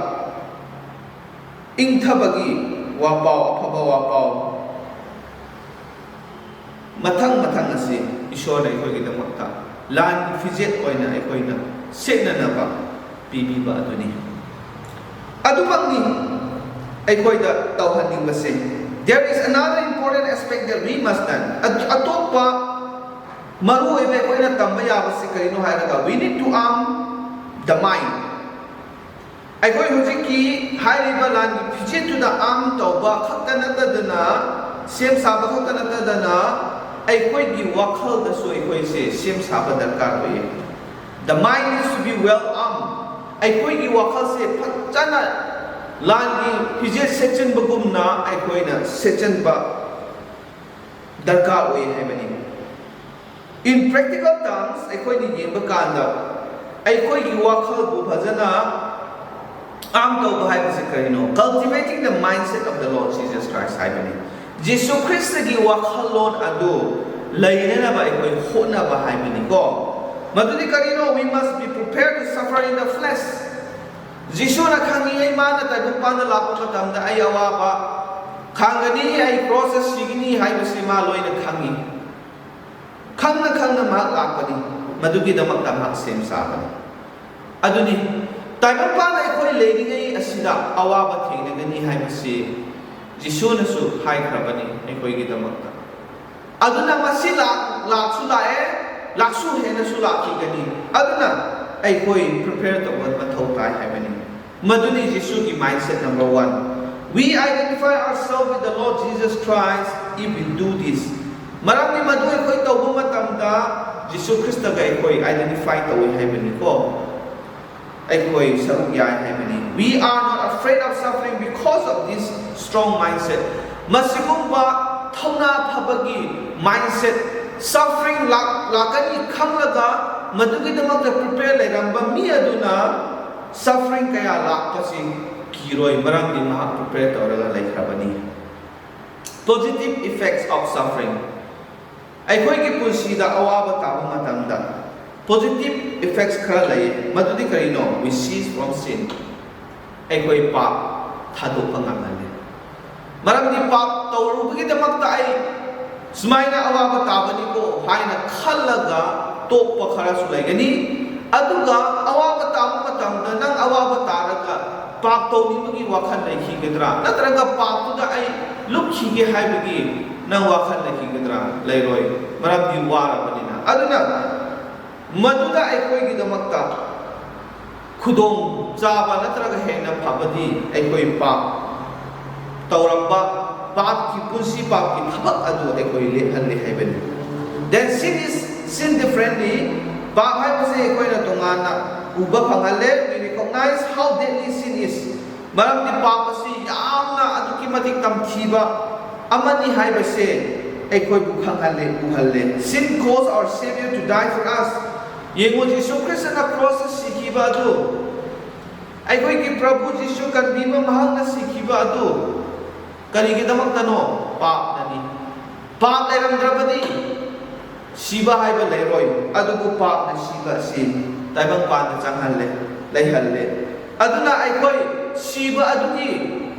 ꯏꯪꯊꯕꯒꯤ ꯋꯥꯄꯥꯎ, ꯑꯐꯕ ꯋꯥꯄꯥꯎ, ꯃꯊꯪ ꯃꯊꯪ ꯑꯁꯤ ꯏꯁꯣꯔꯅ ꯑꯩꯈꯣꯏꯒꯤꯗꯃꯛꯇ ꯂꯥꯟꯒꯤ ꯐꯤꯖꯦꯠ ꯑꯣꯏꯅ ꯑꯩꯈꯣꯏꯅ ꯁꯦꯠꯅꯅꯕ ꯄꯤꯕꯤꯕ ꯑꯗꯨꯅꯤ꯫ ꯑꯗꯨꯃꯛꯅꯤ ꯑꯩꯈꯣꯏꯗ ꯇꯧꯍꯟꯅꯤꯡꯕꯁꯦ꯫ There is another important aspect that we must learn. ꯑ-, ꯑꯇꯣꯞꯄ ꯃꯔꯨꯑꯣꯏꯕ ꯑꯩꯈꯣꯏꯅ ꯇꯝꯕ ꯌꯥꯕꯁꯤ ꯀꯔꯤꯅꯣ ꯍꯥꯏꯔꯒ, we need to arm the mind. ꯑꯩꯈꯣꯏ ꯍꯧꯖꯤꯛꯀꯤ ꯍꯥꯏꯔꯤꯕ ꯂꯥꯟꯒꯤ ꯐꯤꯖꯦꯠꯇꯨꯗ arm ꯇꯧꯕ ꯈꯛꯇ ꯅꯠꯇꯗꯅ, ꯁꯦꯝ ꯁꯥꯕ ꯈꯛꯇ ꯅꯠꯇꯗꯅ, ꯑꯩꯈꯣꯏꯒꯤ ꯋꯥꯈꯜꯗꯁꯨ ꯑꯩꯈꯣꯏꯁꯦ ꯁꯦꯝ ꯁꯥꯕ ꯗꯔꯀꯥꯔ ꯑꯣꯏꯌꯦ꯫ The mind needs to be well armed. ꯑꯩꯈꯣꯏꯒꯤ ꯋꯥꯈꯜꯁꯦ ꯐꯖꯅ ꯂꯥꯟꯒꯤ ꯐꯤꯖꯦꯠ ꯁꯦꯠꯆꯤꯟꯕꯒꯨꯝꯅ ꯑꯩꯈꯣꯏꯅ ꯁꯦꯠꯆꯤꯟꯕ ꯗꯔꯀꯥꯔ ꯑꯣꯏ ꯍꯥꯏꯕꯅꯤ꯫ In practical terms, ꯑꯩꯈꯣꯏꯅ ꯌꯦꯡꯕ ꯀꯥꯟꯗ ꯑꯩꯈꯣꯏꯒꯤ ꯋꯥꯈꯜꯕꯨ ꯐꯖꯅ arm ꯇꯧꯕ ꯍꯥꯏꯕꯁꯤ ꯀꯔꯤꯅꯣ? Cultivating the mindset of the Lord Jesus Christ ꯍꯥꯏꯕꯅꯤ꯫ ꯖꯤꯁꯨ ꯈ꯭ꯔꯤꯁꯇꯒꯤ ꯋꯥꯈꯜꯂꯣꯟ ꯑꯗꯨ ꯂꯩꯅꯅꯕ ꯑꯩꯈꯣꯏ ꯍꯣꯠꯅꯕ ꯍꯥꯏꯕꯅꯤꯀꯣ꯫ ꯃꯗꯨꯗꯤ ꯀꯔꯤꯅꯣ? We must be prepared to suffer in the flesh. ꯖꯤꯁꯨꯅ ꯈꯪꯉꯤ, ꯑꯩ ꯃꯥꯅ ꯇꯥꯏꯕꯪꯄꯥꯟꯗ ꯂꯥꯛꯄ ꯃꯇꯝꯗ ꯑꯩ ꯑꯋꯥꯕ ꯈꯥꯡꯒꯅꯤ, ꯑꯩ ꯀ꯭ꯔꯣꯁꯇ ꯁꯤꯒꯅꯤ ꯍꯥꯏꯕꯁꯤ ꯃꯥ ꯂꯣꯏꯅ ꯈꯪꯉꯤ꯫ ꯈꯪꯅ ꯈꯪꯅ ꯃꯍꯥꯛ ꯂꯥꯛꯄꯅꯤ꯫ ꯃꯗꯨꯒꯤꯗꯃꯛꯇ ꯃꯍꯥꯛ ꯁꯦꯝ ꯁꯥꯕꯅꯤ꯫ ꯑꯗꯨꯅꯤ, ꯇꯥꯏꯕꯪꯄꯥꯟꯗ ꯑꯩꯈꯣꯏ ꯂꯩꯔꯤꯉꯩ ꯑꯁꯤꯗ ꯑꯋꯥꯕ ꯊꯦꯡꯅꯒꯅꯤ ꯍꯥꯏꯕꯁꯤ ꯖꯤꯁꯨꯅꯁꯨ ꯍꯥꯏꯈ꯭ꯔꯕꯅꯤ ꯑꯩꯈꯣꯏꯒꯤꯗꯃꯛꯇ꯫ ꯑꯗꯨꯅ ꯃꯁꯤ ꯂꯥꯛ ꯂꯥꯛꯁꯨ ꯂꯥꯛꯑꯦ, ꯂꯥꯛꯁꯨ ꯍꯦꯟꯅꯁꯨ ꯂꯥꯛꯈꯤꯒꯅꯤ꯫ ꯑꯗꯨꯅ ꯑꯩꯈꯣꯏ prepare ꯇꯧꯕ ꯃꯊꯧ ꯇꯥꯏ ꯍꯥꯏꯕꯅꯤ꯫ ꯃꯗꯨꯅꯤ ꯖꯤꯁꯨꯒꯤ mindset number one. We identify ourselves with the Lord Jesus Christ if we do this. ꯃꯔꯝꯗꯤ ꯃꯗꯨ ꯑꯩꯈꯣꯏ ꯇꯧꯕ ꯃꯇꯝꯗ ꯖꯤꯁꯨ ꯈ꯭ꯔꯤꯁꯇꯒ ꯑꯩꯈꯣꯏ identify ꯇꯧꯏ ꯍꯥꯏꯕꯅꯤꯀꯣ꯫ ꯑꯩꯈꯣꯏ ꯁꯔꯨꯛ ꯌꯥꯏ ꯍꯥꯏꯕꯅꯤ꯫ We are not afraid of suffering because of this strong mindset. ꯃꯁꯤꯒꯨꯝꯕ ꯊꯧꯅꯥ ꯐꯕꯒꯤ mindset, suffering ꯂꯥꯛ ꯂꯥꯛꯀꯅꯤ ꯈꯪꯂꯒ ꯃꯗꯨꯒꯤꯗꯃꯛꯇ prepare ꯂꯩꯔꯝꯕ ꯃꯤ ꯑꯗꯨꯅ suffering ꯀꯌꯥ ꯂꯥꯛꯄꯁꯤ ꯀꯤꯔꯣꯏ, ꯃꯔꯝꯗꯤ ꯃꯍꯥꯛ prepare ꯇꯧꯔꯒ ꯂꯩꯈ꯭ꯔꯕꯅꯤ꯫ Positive effects of suffering. ꯑꯩꯈꯣꯏꯒꯤ ꯄꯨꯟꯁꯤꯗ ꯑꯋꯥꯕ ꯇꯥꯕ ꯃꯇꯝꯗ positive effects ꯈꯔ ꯂꯩ꯫ ꯃꯗꯨꯗꯤ ꯀꯔꯤꯅꯣ? We cease from sin. ꯑꯩꯈꯣꯏ ꯄꯥꯞ ꯊꯥꯗꯣꯛꯄ ꯉꯝꯍꯜꯂꯦ꯫ ꯃꯔꯝꯗꯤ ꯄꯥꯞ ꯇꯧꯔꯨꯕꯒꯤꯗꯃꯛꯇ ꯑꯩ ꯁꯨꯃꯥꯏꯅ ꯑꯋꯥꯕ ꯇꯥꯕꯅꯤꯀꯣ ꯍꯥꯏꯅ ꯈꯜꯂꯒ ꯇꯣꯛꯄ ꯈꯔꯁꯨ ꯂꯩꯒꯅꯤ꯫ ꯑꯗꯨꯒ ꯑꯋꯥꯕ ꯇꯥꯕ ꯃꯇꯝꯗ ꯅꯪ ꯑꯋꯥꯕ ꯇꯥꯔꯒ ꯄꯥꯞ ꯇꯧꯅꯤꯡꯕꯒꯤ ꯋꯥꯈꯜ ꯂꯩꯈꯤꯒꯗ꯭ꯔꯥ? ꯅꯠꯇ꯭ꯔꯒ ꯄꯥꯞꯇꯨꯗ ꯑꯩ ꯂꯨꯞꯈꯤꯒꯦ ꯍꯥꯏꯕꯒꯤ ꯅꯪ ꯋꯥꯈꯜ ꯂꯩꯈꯤꯒꯗ꯭ꯔꯥ? ꯂꯩꯔꯣꯏ, ꯃꯔꯝꯗꯤ ꯋꯥꯔꯕꯅꯤꯅ꯫ ꯑꯗꯨꯅ ꯃꯗꯨꯗ ꯑꯩꯈꯣꯏꯒꯤꯗꯃꯛꯇ ꯈꯨꯗꯣꯡ ꯆꯥꯕ ꯅꯠꯇ꯭ꯔꯒ ꯍꯦꯟꯅ ꯐꯕꯗꯤ ꯑꯩꯈꯣꯏ ꯄꯥꯞ ꯇꯧꯔꯝꯕ, ꯄꯥꯞꯀꯤ ꯄꯨꯟꯁꯤ, ꯄꯥꯞꯀꯤ ꯊꯕꯛ ꯑꯗꯨ ꯑꯩꯈꯣꯏ ꯂꯦꯞꯍꯜꯂꯦ ꯍꯥꯏꯕꯅꯤ꯫ Then sin is seen differently. ꯄꯥꯞ ꯍꯥꯏꯕꯁꯤ ꯑꯩꯈꯣꯏꯅ ꯇꯣꯉꯥꯟꯅ ꯎꯕ ꯐꯪꯍꯜꯂꯦ꯫ We recognize how deadly sin is. ꯃꯔꯝꯗꯤ ꯄꯥꯞ ꯑꯁꯤ ꯌꯥꯝꯅ ꯑꯗꯨꯛꯀꯤ ꯃꯇꯤꯛ ꯇꯝꯊꯤꯕ ꯑꯃꯅꯤ ꯍꯥꯏꯕꯁꯦ ꯑꯩꯈꯣꯏꯕꯨ ꯈꯪꯍꯜꯂꯦ, ꯎꯍꯜꯂꯦ꯫ Sin caused our Savior to die for us. ꯌꯦꯡꯉꯨ, ꯖꯤꯁꯨ ꯈ꯭ꯔꯤꯁꯇꯅ ꯀ꯭ꯔꯣꯁꯇ ꯁꯤꯈꯤꯕ ꯑꯗꯨ, ꯑꯩꯈꯣꯏꯒꯤ ꯄ꯭ꯔꯚꯨ ꯖꯤꯁꯨ ꯀꯟꯕꯤꯕ ꯃꯍꯥꯛꯅ ꯁꯤꯈꯤꯕ ꯑꯗꯨ ꯀꯔꯤꯒꯤꯗꯃꯛꯇꯅꯣ? ꯄꯥꯞꯅꯅꯤ꯫ ꯄꯥꯞ ꯂꯩꯔꯝꯗ꯭ꯔꯕꯗꯤ ꯁꯤꯕ ꯍꯥꯏꯕ ꯂꯩꯔꯣꯏ꯫ ꯑꯗꯨꯕꯨ ꯄꯥꯞꯅ ꯁꯤꯕ ꯑꯁꯤ ꯇꯥꯏꯕꯪꯄꯥꯟꯗ ꯆꯪꯍꯜꯂꯦ, ꯂꯩꯍꯜꯂꯦ꯫ ꯑꯗꯨꯅ ꯑꯩꯈꯣꯏ ꯁꯤꯕ ꯑꯗꯨꯒꯤ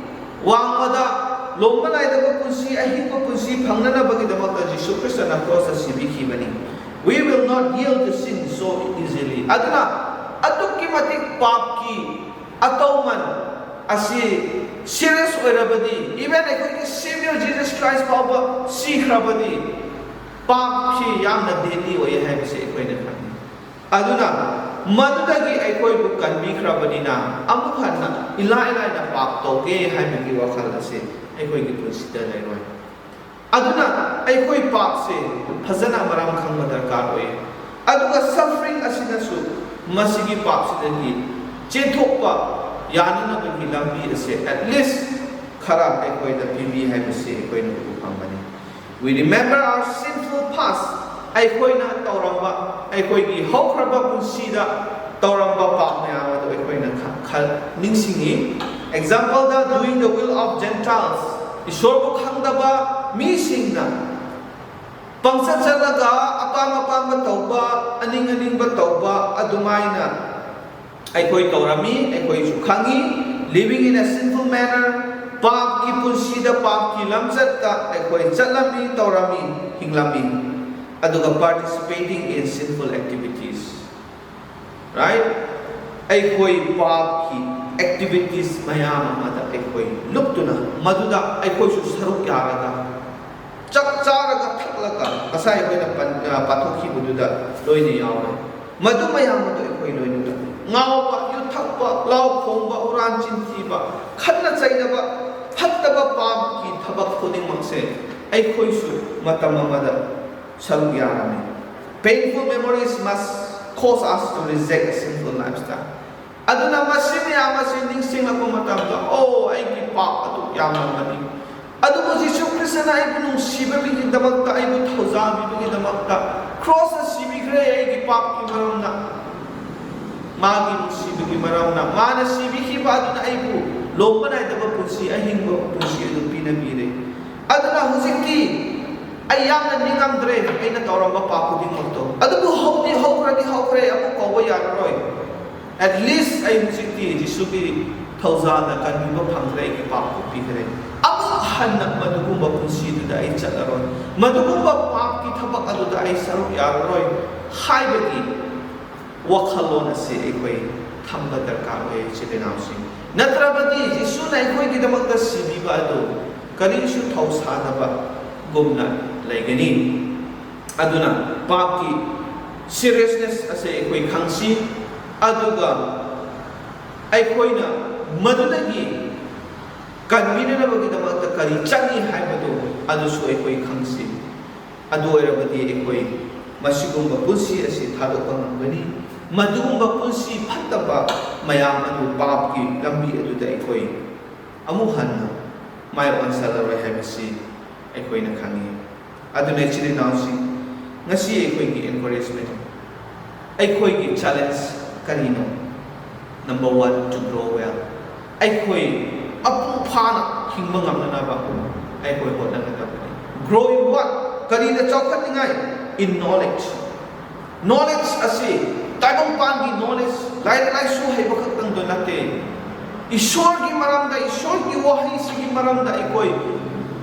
ꯋꯥꯡꯃꯗ ꯂꯣꯝꯕ ꯅꯥꯏꯗꯕ ꯄꯨꯟꯁꯤ, ꯑꯍꯤꯡꯕ ꯄꯨꯟꯁꯤ ꯐꯪꯅꯅꯕꯒꯤꯗꯃꯛꯇ ꯖꯤꯁꯨ ꯈ꯭ꯔꯤꯁꯇꯅ ꯀ꯭ꯔꯣꯁꯇ ꯁꯤꯕꯤꯈꯤꯕꯅꯤ꯫ We will not yield to sin so easily. ꯑꯗꯨꯅ ꯑꯗꯨꯛꯀꯤ ꯃꯇꯤꯛ ꯄꯥꯞꯀꯤ ꯑꯇꯧꯃꯟ ꯑꯁꯤ serious ꯑꯣꯏꯔꯕꯗꯤ, even ꯑꯩꯈꯣꯏꯒꯤ Savior Jesus Christ ꯐꯥꯎꯕ ꯁꯤꯈ꯭ꯔꯕꯗꯤ, ꯄꯥꯞꯁꯤ ꯌꯥꯝꯅ deadly ꯑꯣꯏ ꯍꯥꯏꯕꯁꯤ ꯑꯩꯈꯣꯏꯅ ꯈꯪꯏ꯫ ꯑꯗꯨꯅ ꯃꯗꯨꯗꯒꯤ ꯑꯩꯈꯣꯏꯕꯨ ꯀꯟꯕꯤꯈ꯭ꯔꯕꯅꯤꯅ, ꯑꯃꯨꯛ ꯍꯟꯅ ꯏꯂꯥꯏ ꯂꯥꯏꯅ ꯄꯥꯞ ꯇꯧꯒꯦ ꯍꯥꯏꯕꯒꯤ ꯋꯥꯈꯜ ꯑꯁꯤ ꯑꯩꯈꯣꯏꯒꯤ ꯄꯨꯟꯁꯤꯗ ꯂꯩꯔꯣꯏ꯫ ꯑꯗꯨꯅ ꯑꯩꯈꯣꯏ ꯄꯥꯞꯁꯦ ꯐꯖꯅ ꯃꯔꯝ ꯈꯪꯕ ꯗꯔꯀꯥꯔ ꯑꯣꯏ꯫ ꯑꯗꯨꯒ suffering ꯑꯁꯤꯅꯁꯨ ꯃꯁꯤꯒꯤ ꯄꯥꯞꯁꯤꯗꯒꯤ ꯆꯦꯟꯊꯣꯛꯄ ꯌꯥꯅꯅꯕꯒꯤ ꯂꯝꯕꯤ ꯑꯁꯦ at least ꯈꯔ ꯑꯩꯈꯣꯏꯗ ꯄꯤꯕꯤ ꯍꯥꯏꯕꯁꯤ ꯑꯩꯈꯣꯏꯅ ꯎꯕ ꯐꯪꯕꯅꯤ꯫ We remember our sinful past. ꯑꯩꯈꯣꯏꯅ ꯇꯧꯔꯝꯕ, ꯑꯩꯈꯣꯏꯒꯤ ꯍꯧꯈ꯭ꯔꯕ ꯄꯨꯟꯁꯤꯗ ꯇꯧꯔꯝꯕ ꯄꯥꯞ ꯃꯌꯥꯝ ꯑꯗꯨ ꯑꯩꯈꯣꯏꯅ ꯈ-, ꯈ-, ꯅꯤꯡꯁꯤꯡꯉꯤ꯫ Exampleꯗ, doing the will of Gentiles, ꯏꯁꯣꯔꯕꯨ ꯈꯪꯗꯕ ꯃꯤꯁꯤꯡꯅ ꯄꯪꯆꯠ ꯆꯠꯂꯒ ꯑꯄꯥꯝ ꯑꯄꯥꯝꯕ ꯇꯧꯕ, ꯑꯅꯤꯡ ꯑꯅꯤꯡꯕ ꯇꯧꯕ, ꯑꯗꯨꯃꯥꯏꯅ ꯑꯩꯈꯣꯏ ꯇꯧꯔꯝꯃꯤ, ꯑꯩꯈꯣꯏꯁꯨ ꯈꯪꯉꯤ꯫ Living in a sinful manner, ꯄꯥꯞꯀꯤ ꯄꯨꯟꯁꯤꯗ, ꯄꯥꯞꯀꯤ ꯂꯝꯆꯠꯇ ꯑꯩꯈꯣꯏ ꯆꯠꯂꯝꯃꯤ, ꯇꯧꯔꯝꯃꯤ, ꯍꯤꯡꯂꯝꯃꯤ꯫ ꯑꯗꯨꯒ participating in sinful activities, right? ꯑꯩꯈꯣꯏ ꯄꯥꯞꯀꯤ activities ꯃꯌꯥꯝ ꯑꯃꯗ ꯑꯩꯈꯣꯏ ꯂꯨꯞꯇꯨꯅ, ꯃꯗꯨꯗ ꯑꯩꯈꯣꯏꯁꯨ ꯁꯔꯨꯛ ꯌꯥꯔꯒ, ꯆꯥꯛ ꯆꯥꯔꯒ ꯊꯛꯂꯒ, ꯉꯁꯥꯏ ꯑꯩꯈꯣꯏꯅ ꯄꯟ-, ꯑ, ꯄꯥꯊꯣꯛꯈꯤꯕꯗꯨꯗ ꯂꯣꯏꯅ ꯌꯥꯎꯔꯦ꯫ ꯃꯗꯨ ꯃꯌꯥꯝ ꯑꯗꯨ ꯑꯩꯈꯣꯏ ꯂꯣꯏꯅ ꯉꯥꯎꯕ, ꯌꯨ ꯊꯛꯄ, ꯂꯥꯎ ꯈꯣꯡꯕ, ꯍꯨꯔꯥꯟ ꯆꯤꯟ ꯊꯤꯕ, ꯈꯠꯅ ꯆꯩꯅꯕ, ꯐꯠꯇꯕ ꯄꯥꯞꯀꯤ ꯊꯕꯛ ꯈꯨꯗꯤꯡꯃꯛꯁꯦ ꯑꯩꯈꯣꯏꯁꯨ ꯃꯇꯝ ꯑꯃꯗ ꯁꯔꯨꯛ ꯌꯥꯔꯝꯃꯤ꯫ Painful memories must cause us to reject a sinful lifestyle. ꯑꯗꯨꯅ ꯃꯁꯤ ꯃꯌꯥꯝ ꯑꯁꯤ ꯅꯤꯡꯁꯤꯡꯂꯛꯄ ꯃꯇꯝꯗ, "ꯑꯣ, ꯑꯩꯒꯤ ꯄꯥꯞ ꯑꯗꯨ ꯌꯥꯝꯂꯝꯒꯅꯤ꯫ ꯑꯗꯨꯕꯨ ꯖꯤꯁꯨ ꯈ꯭ꯔꯤꯁꯇꯅ ꯑꯩꯕꯨ ꯅꯨꯡꯁꯤꯕꯒꯤꯗꯃꯛꯇ, ꯑꯩꯕꯨ ꯊꯧꯖꯥꯟꯕꯤꯕꯒꯤꯗꯃꯛꯇ ꯀ꯭ꯔꯣꯁꯇ ꯁꯤꯕꯤꯈ꯭ꯔꯦ ꯑꯩꯒꯤ ꯄꯥꯞꯀꯤ ꯃꯔꯝꯅ꯫ ꯃꯥꯒꯤ ꯅꯨꯡꯁꯤꯕꯒꯤ ꯃꯔꯝꯅ, ꯃꯥꯅ ꯁꯤꯕꯤꯈꯤꯕ ꯑꯗꯨꯅ ꯑꯩꯕꯨ ꯂꯣꯝꯕ ꯅꯥꯏꯗꯕ ꯄꯨꯟꯁꯤ, ꯑꯍꯤꯡꯕ ꯄꯨꯟꯁꯤ ꯑꯗꯨ ꯄꯤꯅꯕꯤꯔꯦ꯫ ꯑꯗꯨꯅ ꯍꯧꯖꯤꯛꯇꯤ ꯑꯩ ꯌꯥꯝꯅ ꯅꯤꯡꯉꯝꯗ꯭ꯔꯦ ꯑꯩꯅ ꯇꯧꯔꯝꯕ ꯄꯥꯞ ꯈꯨꯗꯤꯡꯃꯛꯇꯣ꯫ ꯑꯗꯨꯕꯨ ꯍꯧꯗꯤ ꯍꯧꯈ꯭ꯔꯗꯤ ꯍꯧꯈ꯭ꯔꯦ, ꯑꯃꯨꯛ ꯀꯧꯕ ꯌꯥꯔꯔꯣꯏ꯫ At least ꯑꯩ ꯍꯧꯖꯤꯛꯇꯤ ꯖꯤꯁꯨꯒꯤ ꯊꯧꯖꯥꯜꯅ ꯀꯟꯕꯤꯕ ꯐꯪꯈ꯭ꯔꯦ, ꯑꯩꯒꯤ ꯄꯥꯞ ꯀꯣꯛꯄꯤꯈ꯭ꯔꯦ꯫ ꯑꯃꯨꯛ ꯍꯟꯅ ꯃꯗꯨꯒꯨꯝꯕ ꯄꯨꯟꯁꯤꯗꯨꯗ ꯑꯩ ꯆꯠꯂꯔꯣꯏ, ꯃꯗꯨꯒꯨꯝꯕ ꯄꯥꯞꯀꯤ ꯊꯕꯛ ꯑꯗꯨꯗ ꯑꯩ ꯁꯔꯨꯛ ꯌꯥꯔꯔꯣꯏ" ꯍꯥꯏꯕꯒꯤ ꯋꯥꯈꯜꯂꯣꯟ ꯑꯁꯤ ꯑꯩꯈꯣꯏ ꯊꯝꯕ ꯗꯔꯀꯥꯔ ꯑꯣꯏ, ꯏꯆꯤꯜ ꯏꯅꯥꯎꯁꯤꯡ꯫ ꯅꯠꯇ꯭ꯔꯕꯗꯤ ꯖꯤꯁꯨꯅ ꯑꯩꯈꯣꯏꯒꯤꯗꯃꯛꯇ ꯁꯤꯕꯤꯕ ꯑꯗꯨ ꯀꯔꯤꯁꯨ ꯊꯧꯁꯥꯗꯕꯒꯨꯝꯅ ꯂꯩꯒꯅꯤ꯫ ꯑꯗꯨꯅ ꯄꯥꯞꯀꯤ seriousness ꯑꯁꯦ ꯑꯩꯈꯣꯏ ꯈꯪꯁꯤ, ꯑꯗꯨꯒ ꯑꯩꯈꯣꯏꯅ ꯃꯗꯨꯗꯒꯤ ꯀꯟꯕꯤꯅꯅꯕꯒꯤꯗꯃꯛꯇ ꯀꯔꯤ ꯆꯪꯏ ꯍꯥꯏꯕꯗꯨ ꯑꯗꯨꯁꯨ ꯑꯩꯈꯣꯏ ꯈꯪꯁꯤ꯫ ꯑꯗꯨ ꯑꯣꯏꯔꯕꯗꯤ ꯑꯩꯈꯣꯏ ꯃꯁꯤꯒꯨꯝꯕ ꯄꯨꯟꯁꯤ ꯑꯁꯤ ꯊꯥꯗꯣꯛꯄ ꯉꯝꯒꯅꯤ꯫ ꯃꯗꯨꯒꯨꯝꯕ ꯄꯨꯟꯁꯤ ꯐꯠꯇꯕ ꯃꯌꯥꯝ ꯑꯗꯨ, ꯄꯥꯞꯀꯤ ꯂꯝꯕꯤ ꯑꯗꯨꯗ ꯑꯩꯈꯣꯏ ꯑꯃꯨꯛ ꯍꯟꯅ ꯃꯥꯏ ꯑꯣꯟꯁꯜꯂꯔꯣꯏ ꯍꯥꯏꯕꯁꯤ ꯑꯩꯈꯣꯏꯅ ꯈꯪꯏ꯫ ꯑꯗꯨꯅ ꯏꯆꯤꯜ ꯏꯅꯥꯎꯁꯤꯡ, ꯉꯁꯤ ꯑꯩꯈꯣꯏꯒꯤ encouragement, ꯑꯩꯈꯣꯏꯒꯤ challenge ꯀꯔꯤꯅꯣ? Number one, to grow well. ꯑꯩꯈꯣꯏ ꯃꯄꯨꯡ ꯐꯥꯅ ꯍꯤꯡꯕ ꯉꯝꯅꯅꯕ ꯑꯩꯈꯣꯏ ꯍꯣꯠꯅꯒꯗꯕꯅꯤ꯫ Grow in what? ꯀꯔꯤꯗ ꯆꯥꯎꯈꯠꯅꯤꯡꯉꯥꯏ? In knowledge. Knowledge ꯑꯁꯤ ꯇꯥꯏꯕꯪꯄꯥꯟꯒꯤ knowledge, ꯂꯥꯏꯔꯤꯛ ꯂꯥꯏꯁꯨ ꯍꯩꯕ ꯈꯛꯇꯪꯗꯣ ꯅꯠꯇꯦ꯫ ꯏꯁꯣꯔꯒꯤ ꯃꯔꯝꯗ, ꯏꯁꯣꯔꯒꯤ ꯋꯥꯍꯩꯁꯤꯒꯤ ꯃꯔꯝꯗ ꯑꯩꯈꯣꯏ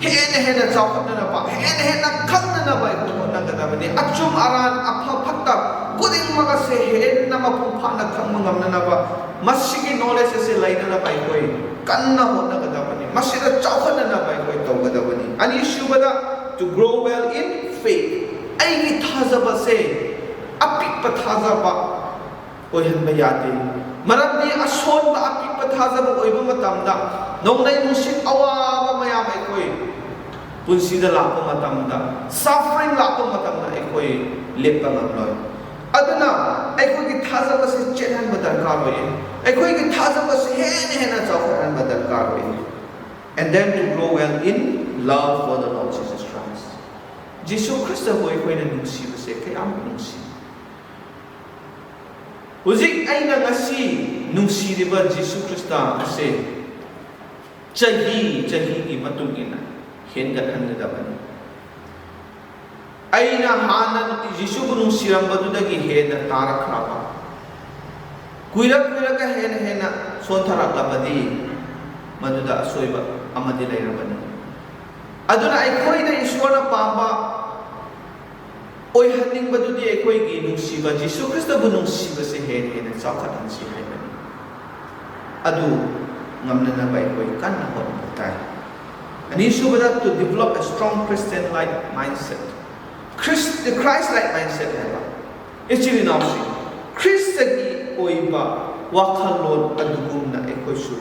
ꯍꯦꯟꯅ ꯍꯦꯟꯅ ꯆꯥꯎꯈꯠꯅꯅꯕ, ꯍꯦꯟꯅ ꯍꯦꯟꯅ ꯈꯪꯅꯅꯕ ꯑꯩꯈꯣꯏ ꯍꯣꯠꯅꯒꯗꯕꯅꯤ꯫ ꯑꯆꯨꯝ ꯑꯔꯥꯟ, ꯑꯐ ꯐꯠꯇ, ꯈꯨꯗꯤꯡꯃꯛ ꯑꯁꯦ ꯍꯦꯟꯅ ꯃꯄꯨꯡ ꯐꯥꯅ ꯈꯪꯕ ꯉꯝꯅꯅꯕ, ꯃꯁꯤꯒꯤ knowledge ꯑꯁꯤ ꯂꯩꯅꯅꯕ ꯑꯩꯈꯣꯏ ꯀꯟꯅ ꯍꯣꯠꯅꯒꯗꯕꯅꯤ꯫ ꯃꯁꯤꯗ ꯆꯥꯎꯈꯠꯅꯅꯕ ꯑꯩꯈꯣꯏ ꯇꯧꯒꯗꯕꯅꯤ꯫ ꯑꯅꯤꯁꯨꯕꯗ, to grow well in faith. ꯑꯩꯒꯤ ꯊꯥꯖꯕꯁꯦ ꯑꯄꯤꯛꯄ ꯊꯥꯖꯕ ꯑꯣꯏꯍꯟꯕ ꯌꯥꯗꯦ꯫ ꯃꯔꯝꯗꯤ ꯑꯁꯣꯟꯕ, ꯑꯄꯤꯛꯄ ꯊꯥꯖꯕ ꯑꯣꯏꯕ ꯃꯇꯝꯗ, ꯅꯣꯡꯂꯩ ꯅꯨꯡꯁꯤꯠ, ꯑꯋꯥꯕ ꯃꯌꯥꯝ ꯑꯩꯈꯣꯏ ꯄꯨꯟꯁꯤꯗ ꯂꯥꯛꯄ ꯃꯇꯝꯗ, suffering ꯂꯥꯛꯄ ꯃꯇꯝꯗ ꯑꯩꯈꯣꯏ ꯂꯦꯞꯄ ꯉꯝꯂꯣꯏ꯫ ꯑꯗꯨꯅ ꯑꯩꯈꯣꯏꯒꯤ ꯊꯥꯖꯕꯁꯤ ꯆꯦꯠꯍꯟꯕ ꯗꯔꯀꯥꯔ ꯑꯣꯏ꯫ ꯑꯩꯈꯣꯏꯒꯤ ꯊꯥꯖꯕꯁꯤ ꯍꯦꯟꯅ ꯍꯦꯟꯅ ꯆꯥꯎꯈꯠꯍꯟꯕ ꯗꯔꯀꯥꯔ ꯑꯣꯏ꯫ And then to grow well in love for the Lord Jesus Christ. ꯖꯤꯁꯨ ꯈ꯭ꯔꯤꯁꯇꯕꯨ ꯑꯩꯈꯣꯏꯅ ꯅꯨꯡꯁꯤꯕꯁꯦ ꯀꯌꯥꯝ ꯅꯨꯡꯁꯤ? ꯍꯧꯖꯤꯛ ꯑꯩꯅ ꯉꯁꯤ ꯅꯨꯡꯁꯤꯔꯤꯕ ꯖꯤꯁꯨ ꯈ꯭ꯔꯤꯁꯇ ꯑꯁꯦ ꯆꯍꯤ ꯆꯍꯤꯒꯤ ꯃꯇꯨꯡ ꯏꯟꯅ ꯍꯦꯟꯒꯠꯍꯟꯒꯗꯕꯅꯤ꯫ ꯑꯩꯅ ꯍꯥꯟꯅ ꯖꯤꯁꯨꯕꯨ ꯅꯨꯡꯁꯤꯔꯝꯕꯗꯨꯗꯒꯤ ꯍꯦꯟꯅ ꯇꯥꯔꯛꯈ꯭ꯔꯕ, ꯀꯨꯏꯔꯛ ꯀꯨꯏꯔꯛꯀ ꯍꯦꯟꯅ ꯍꯦꯟꯅ ꯁꯣꯟꯊꯔꯛꯂꯕꯗꯤ, ꯃꯗꯨꯗ ꯑꯁꯣꯏꯕ ꯑꯃꯗꯤ ꯂꯩꯔꯕꯅꯤ꯫ ꯑꯗꯨꯅ ꯑꯩꯈꯣꯏꯅ ꯏꯁꯣꯔꯅ ꯄꯥꯝꯕ ꯑꯣꯏꯍꯟꯅꯤꯡꯕꯗꯨꯗꯤ ꯑꯩꯈꯣꯏꯒꯤ ꯅꯨꯡꯁꯤꯕ, ꯖꯤꯁꯨ ꯈ꯭ꯔꯤꯁꯇꯕꯨ ꯅꯨꯡꯁꯤꯕꯁꯦ ꯍꯦꯟꯅ ꯍꯦꯟꯅ ꯆꯥꯎꯈꯠꯍꯟꯁꯤ ꯍꯥꯏꯕꯅꯤ꯫ ꯑꯗꯨ ꯉꯝꯅꯅꯕ ꯑꯩꯈꯣꯏ ꯀꯟꯅ ꯍꯣꯠꯅꯕ ꯇꯥꯏ꯫ ꯑꯅꯤꯁꯨꯕꯗ, to develop a strong Christian-like mindset. Christ, the Christ-like mindset ꯍꯥꯏꯕ, ꯏꯆꯤꯜ ꯏꯅꯥꯎꯁꯤꯡ, ꯈ꯭ꯔꯤꯁꯇꯒꯤ ꯑꯣꯏꯕ ꯋꯥꯈꯜꯂꯣꯟ ꯑꯗꯨꯒꯨꯝꯅ ꯑꯩꯈꯣꯏꯁꯨ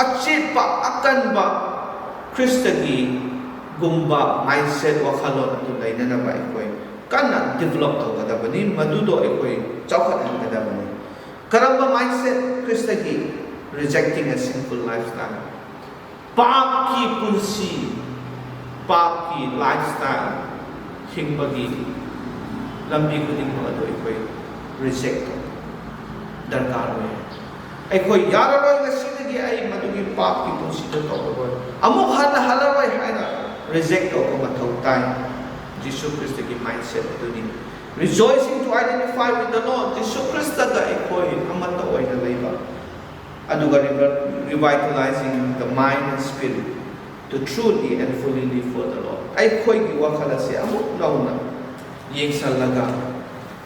ꯑꯆꯦꯠꯄ, ꯑꯀꯟꯕ ꯈ꯭ꯔꯤꯁꯇꯒꯤ ꯒꯨꯝꯕ mindset, ꯋꯥꯈꯜꯂꯣꯟ ꯑꯗꯨ ꯂꯩꯅꯅꯕ ꯑꯩꯈꯣꯏ ꯀꯟꯅ develop ꯇꯧꯒꯗꯕꯅꯤ꯫ ꯃꯗꯨꯗꯣ ꯑꯩꯈꯣꯏ ꯆꯥꯎꯈꯠꯍꯟꯒꯗꯕꯅꯤ꯫ ꯀꯔꯝꯕ mindset? ꯈ꯭ꯔꯤꯁꯇꯒꯤ, rejecting a sinful lifestyle꯫ ꯄꯥꯞꯀꯤ ꯄꯨꯟꯁꯤ, ꯄꯥꯞꯀꯤ lifestyle ꯍꯤꯡꯕꯒꯤ ꯂꯝꯕꯤ ꯈꯨꯗꯤꯡꯃꯛ ꯑꯗꯨ ꯑꯩꯈꯣꯏ reject ꯇꯧꯕ ꯗꯔꯀꯥꯔ ꯑꯣꯏ꯫ ꯑꯩꯈꯣꯏ ꯌꯥꯔꯔꯣꯏ, ꯉꯁꯤꯗꯒꯤ ꯑꯩ ꯃꯗꯨꯒꯤ ꯄꯥꯞꯀꯤ ꯄꯨꯟꯁꯤꯗ ꯇꯧꯔꯔꯣꯏ, ꯑꯃꯨꯛ ꯍꯟꯅ ꯍꯜꯂꯔꯣꯏ ꯍꯥꯏꯅ reject ꯇꯧꯕ ꯃꯊꯧ ꯇꯥꯏ꯫ ꯖꯤꯁꯨ ꯈ꯭ꯔꯤꯁꯇꯒꯤ mindset ꯑꯗꯨꯅꯤ꯫ Rejoicing to identify with the Lord, ꯖꯤꯁꯨ ꯈ꯭ꯔꯤꯁꯇꯒ ꯑꯩꯈꯣꯏ ꯑꯃꯠꯇ ꯑꯣꯏꯅ ꯂꯩꯕ꯫ ꯑꯗꯨꯒ revitalizing the mind and spirit to truly and fully live for the Lord꯫ ꯑꯩꯈꯣꯏꯒꯤ ꯋꯥꯈꯜ ꯑꯁꯤ ꯑꯃꯨꯛ ꯅꯧꯅ ꯌꯦꯡꯁꯜꯂꯒ,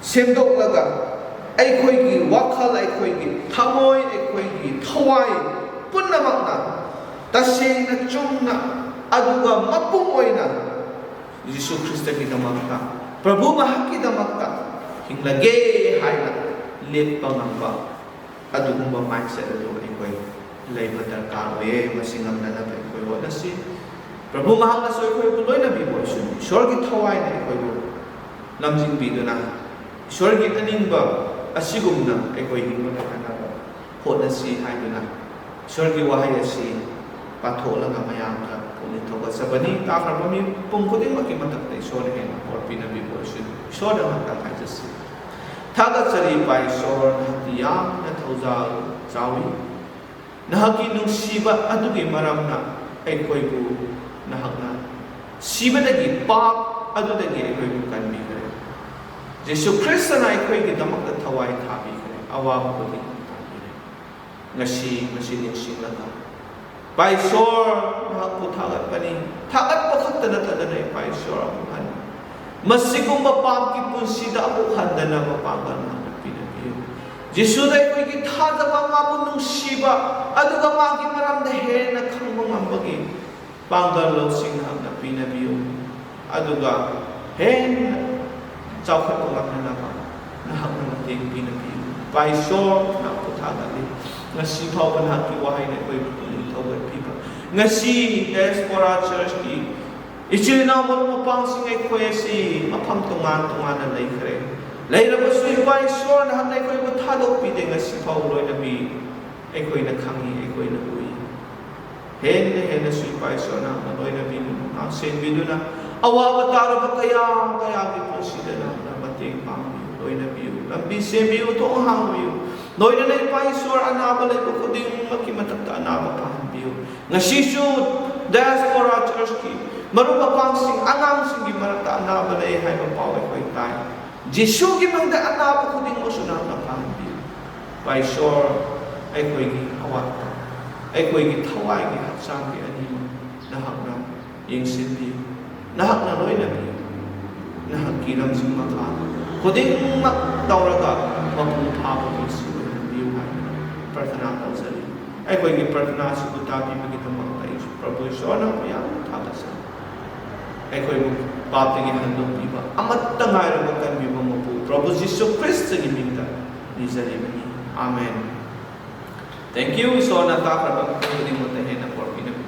ꯁꯦꯝꯗꯣꯛꯂꯒ, ꯑꯩꯈꯣꯏꯒꯤ ꯋꯥꯈꯜ, ꯑꯩꯈꯣꯏꯒꯤ ꯊꯃꯣꯏ, ꯑꯩꯈꯣꯏꯒꯤ ꯊꯋꯥꯏ ꯄꯨꯝꯅꯃꯛꯅ ꯇꯁꯦꯡꯅ ꯆꯨꯝꯅ ꯑꯗꯨꯒ ꯃꯄꯨꯡ ꯑꯣꯏꯅ ꯖꯤꯁꯨ ꯈ꯭ꯔꯤꯁꯇꯒꯤꯗꯃꯛꯇ, ꯄ꯭ꯔꯚꯨ ꯃꯍꯥꯛꯀꯤꯗꯃꯛꯇ ꯍꯤꯡꯂꯒꯦ ꯍꯥꯏꯅ ꯂꯦꯞꯄ ꯉꯝꯕ ꯑꯗꯨꯒꯨꯝꯕ mindset ꯑꯗꯨ ꯑꯩꯈꯣꯏ ꯂꯩꯕ ꯗꯔꯀꯥꯔ ꯑꯣꯏꯌꯦ꯫ ꯃꯁꯤ ꯉꯝꯅꯅꯕ ꯑꯩꯈꯣꯏ ꯍꯣꯠꯅꯁꯤ꯫ ꯄ꯭ꯔꯚꯨ ꯃꯍꯥꯛꯅꯁꯨ ꯑꯩꯈꯣꯏꯕꯨ ꯂꯣꯏꯅꯕꯤꯕ ꯑꯣꯏꯁꯅꯨ꯫ ꯏꯁꯣꯔꯒꯤ ꯊꯋꯥꯏꯅ ꯑꯩꯈꯣꯏꯕꯨ ꯂꯝꯖꯤꯡꯕꯤꯗꯨꯅ, ꯏꯁꯣꯔꯒꯤ ꯑꯅꯤꯡꯕ ꯑꯁꯤꯒꯨꯝꯅ ꯑꯩꯈꯣꯏ ꯍꯤꯡꯕ ꯉꯝꯅꯅꯕ ꯍꯣꯠꯅꯁꯤ ꯍꯥꯏꯗꯨꯅ, ꯏꯁꯣꯔꯒꯤ ꯋꯥꯍꯩ ꯑꯁꯤ ꯄꯥꯊꯣꯛꯂꯒ ꯃꯌꯥꯝꯗ ꯄꯨꯛꯅꯤꯡ ꯊꯧꯒꯠꯆꯕꯅꯤ꯫ ꯇꯥꯈ꯭ꯔꯕ ꯃꯤꯄꯨꯝ ꯈꯨꯗꯤꯡꯃꯛꯀꯤ ꯃꯊꯛꯇ ꯏꯁꯣꯔꯅ ꯍꯦꯟꯅ ꯑꯣꯔ ꯄꯤꯅꯕꯤꯕ ꯑꯣꯏꯁꯅꯨ꯫ ꯏꯁꯣꯔꯗ ꯉꯥꯛꯇ ꯍꯥꯏꯖꯁꯤ꯫ ꯊꯥꯒꯠꯆꯔꯤ ꯏꯄꯥ ꯏꯁꯣꯔ, ꯅꯍꯥꯛꯇꯤ ꯌꯥꯝꯅ ꯊꯧꯖꯥꯜ ꯆꯥꯎꯏ꯫ ꯅꯍꯥꯛꯀꯤ ꯅꯨꯡꯁꯤꯕ ꯑꯗꯨꯒꯤ ꯃꯔꯝꯅ ꯑꯩꯈꯣꯏꯕꯨ ꯅꯍꯥꯛꯅ ꯁꯤꯕꯗꯒꯤ, ꯄꯥꯞ ꯑꯗꯨꯗꯒꯤ ꯑꯩꯈꯣꯏꯕꯨ ꯀꯟꯕꯤꯈ꯭ꯔꯦ꯫ ꯖꯤꯁꯨ ꯈ꯭ꯔꯤꯁꯇꯅ ꯑꯩꯈꯣꯏꯒꯤꯗꯃꯛꯇ ꯊꯋꯥꯏ ꯊꯥꯕꯤꯈ꯭ꯔꯦ, ꯑꯋꯥꯕ ꯈꯨꯗꯤꯡꯃꯛ ꯇꯥꯕꯤꯔꯦ꯫ ꯉꯁꯤ ꯃꯁꯤ ꯅꯤꯡꯁꯤꯡꯂꯒ, ꯏꯄꯥ ꯏꯁꯣꯔ, ꯅꯍꯥꯛꯄꯨ ꯊꯥꯒꯠꯄꯅꯤ꯫ ꯊꯥꯒꯠꯄ ꯈꯛꯇ ꯅꯠꯇꯗꯅ, ꯏꯄꯥ ꯏꯁꯣꯔ, ꯑꯃꯨꯛ ꯍꯟꯅ ꯃꯁꯤꯒꯨꯝꯕ ꯄꯥꯞꯀꯤ ꯄꯨꯟꯁꯤꯗ ꯑꯃꯨꯛ ꯍꯟꯗꯅꯕ ꯄꯥꯡꯒꯜ ꯅꯍꯥꯛꯅ ꯄꯤꯅꯕꯤꯌꯨ꯫ ꯖꯤꯁꯨꯗ ꯑꯩꯈꯣꯏꯒꯤ ꯊꯥꯖꯕ, ꯃꯥꯕꯨ ꯅꯨꯡꯁꯤꯕ, ꯑꯗꯨꯒ ꯃꯥꯒꯤ ꯃꯔꯝꯗ ꯍꯦꯟꯅ ꯈꯪꯕ ꯉꯝꯕꯒꯤ ꯄꯥꯡꯒꯜ ꯂꯧꯁꯤꯡ ꯅꯍꯥꯛꯅ ꯄꯤꯅꯕꯤꯌꯨ꯫ ꯑꯗꯨꯒ ꯍꯦꯟꯅ ꯆꯥꯎꯈꯠꯄ ꯉꯝꯅꯅꯕ ꯅꯍꯥꯛꯅ ꯃꯇꯦꯡ ꯄꯤꯅꯕꯤꯌꯨ꯫ ꯏꯄꯥ ꯏꯁꯣꯔ, ꯅꯍꯥꯛꯄꯨ ꯊꯥꯒꯠꯂꯤ꯫ ꯉꯁꯤ ꯐꯥꯎꯕ ꯅꯍꯥꯛꯀꯤ ꯋꯥꯍꯩꯅ ꯑꯩꯈꯣꯏꯕꯨ ꯄꯨꯛꯅꯤꯡ ꯊꯧꯒꯠꯄꯤꯕ꯫ ꯉꯁꯤ ꯗꯥꯏꯁꯄꯣꯔꯥ ꯆꯔꯆꯀꯤ ꯏꯆꯤꯜ ꯏꯅꯥꯎ ꯃꯔꯨꯞ ꯃꯄꯥꯡꯁꯤꯡ ꯑꯩꯈꯣꯏ ꯑꯁꯤ ꯃꯐꯝ ꯇꯣꯉꯥꯟ ꯇꯣꯉꯥꯟꯅ ꯂꯩꯈ꯭ꯔꯦ꯫ ꯂꯩꯔꯕꯁꯨ ꯏꯄꯥ ꯏꯁꯣꯔ ꯅꯍꯥꯛꯅ ꯑꯩꯈꯣꯏꯕꯨ ꯊꯥꯗꯣꯛꯄꯤꯗꯦ, ꯉꯁꯤ ꯐꯥꯎ ꯂꯣꯏꯅꯕꯤ ꯑꯩꯈꯣꯏꯅ ꯈꯪꯏ, ꯑꯩꯈꯣꯏꯅ ꯎꯏ꯫ ꯍꯦꯟꯅ ꯍꯦꯟꯅꯁꯨ ꯏꯄꯥ ꯏꯁꯣꯔ ꯅꯍꯥꯛꯅ ꯂꯣꯏꯅꯕꯤꯗꯨꯅ, ꯉꯥꯛꯁꯦꯟꯕꯤꯗꯨꯅ, ꯑꯋꯥꯕ ꯇꯥꯔꯕ ꯀꯌꯥ ꯀꯌꯥꯒꯤ ꯄꯨꯟꯁꯤꯗ ꯅꯍꯥꯛꯅ ꯃꯇꯦꯡ ꯄꯥꯡꯕꯤꯌꯨ, ꯂꯣꯏꯅꯕꯤꯌꯨ, ꯂꯝꯕꯤ ꯁꯦꯝꯕꯤꯌꯨ, ꯊꯣꯡ ꯍꯥꯡꯕꯤꯌꯨ꯫ ꯂꯣꯏꯅꯅ ꯏꯄꯥ ꯏꯁꯣꯔ ꯑꯅꯥꯕ ꯂꯩꯕ ꯈꯨꯗꯤꯡꯃꯛꯀꯤ ꯃꯊꯛꯇ ꯑꯅꯥꯕ ꯐꯍꯟꯕꯤꯌꯨ꯫ ꯉꯁꯤꯁꯨ ꯗꯥꯏꯁꯄꯣꯔꯥ ꯆꯔꯆꯀꯤ ꯃꯔꯨꯞ ꯃꯄꯥꯡꯁꯤꯡ, ꯑꯉꯥꯡꯁꯤꯡꯒꯤ ꯃꯔꯛꯇ ꯑꯅꯥꯕ ꯂꯩ ꯍꯥꯏꯕ ꯄꯥꯎ ꯑꯩꯈꯣꯏ ꯇꯥꯏ꯫ ꯖꯤꯁꯨꯒꯤ ꯃꯤꯡꯗ ꯑꯅꯥꯕ ꯈꯨꯗꯤꯡꯃꯛꯁꯨ ꯅꯍꯥꯛꯅ ꯐꯍꯟꯕꯤꯌꯨ꯫ ꯏꯄꯥ ꯏꯁꯣꯔ, ꯑꯩꯈꯣꯏꯒꯤ ꯑꯋꯥꯠꯄ, ꯑꯩꯈꯣꯏꯒꯤ ꯊꯋꯥꯏꯒꯤ, ꯍꯛꯆꯥꯡꯒꯤ ꯑꯅꯤꯃꯛ ꯅꯍꯥꯛꯅ ꯌꯦꯡꯁꯤꯟꯕꯤꯌꯨ꯫ ꯅꯍꯥꯛꯅ ꯂꯣꯏꯅꯕꯤꯌꯨ꯫ ꯅꯍꯥꯛꯀꯤ ꯂꯝꯖꯤꯡ ꯃꯈꯥ ꯈꯨꯗꯤꯡꯃꯛ ꯇꯧꯔꯒ ꯃꯄꯨꯡ ꯐꯥꯕ ꯄꯨꯟꯁꯤ ꯑꯣꯏꯍꯟꯕꯤꯌꯨ ꯍꯥꯏꯅ ꯄ꯭ꯔꯊꯅꯥ ꯇꯧꯖꯔꯤ꯫ ꯑꯩꯈꯣꯏꯒꯤ ꯄ꯭ꯔꯊꯅꯥ ꯑꯁꯤꯕꯨ ꯇꯥꯕꯤꯕꯒꯤꯗꯃꯛꯇ ꯑꯩꯁꯨ ꯄ꯭ꯔꯚꯨ ꯏꯁꯣꯔꯅ ꯌꯥꯝꯅ ꯊꯥꯒꯠꯆꯔꯤ꯫ ꯑꯩꯈꯣꯏꯕꯨ ꯄꯥꯞꯇꯒꯤ ꯍꯟꯗꯣꯛꯄꯤꯕ ꯑꯃꯠꯇ ꯉꯥꯏꯔꯕ ꯀꯟꯕꯤꯕ ꯃꯄꯨ ꯄ꯭ꯔꯚꯨ ꯖꯤꯁꯨ ꯈ꯭ꯔꯤꯁꯇꯒꯤ ꯃꯤꯡꯗ ꯅꯤꯖꯔꯤꯕꯅꯤ꯫ ꯑꯥꯃꯦꯟ꯫ Thank you꯫ ꯏꯁꯣꯔꯅ ꯇꯥꯛꯈ꯭ꯔꯕ ꯃꯈꯩ ꯈꯨꯗꯤꯡꯃꯛꯇ ꯍꯦꯟꯅ ꯄꯣꯔꯄꯤꯅꯕꯤꯌꯨ꯫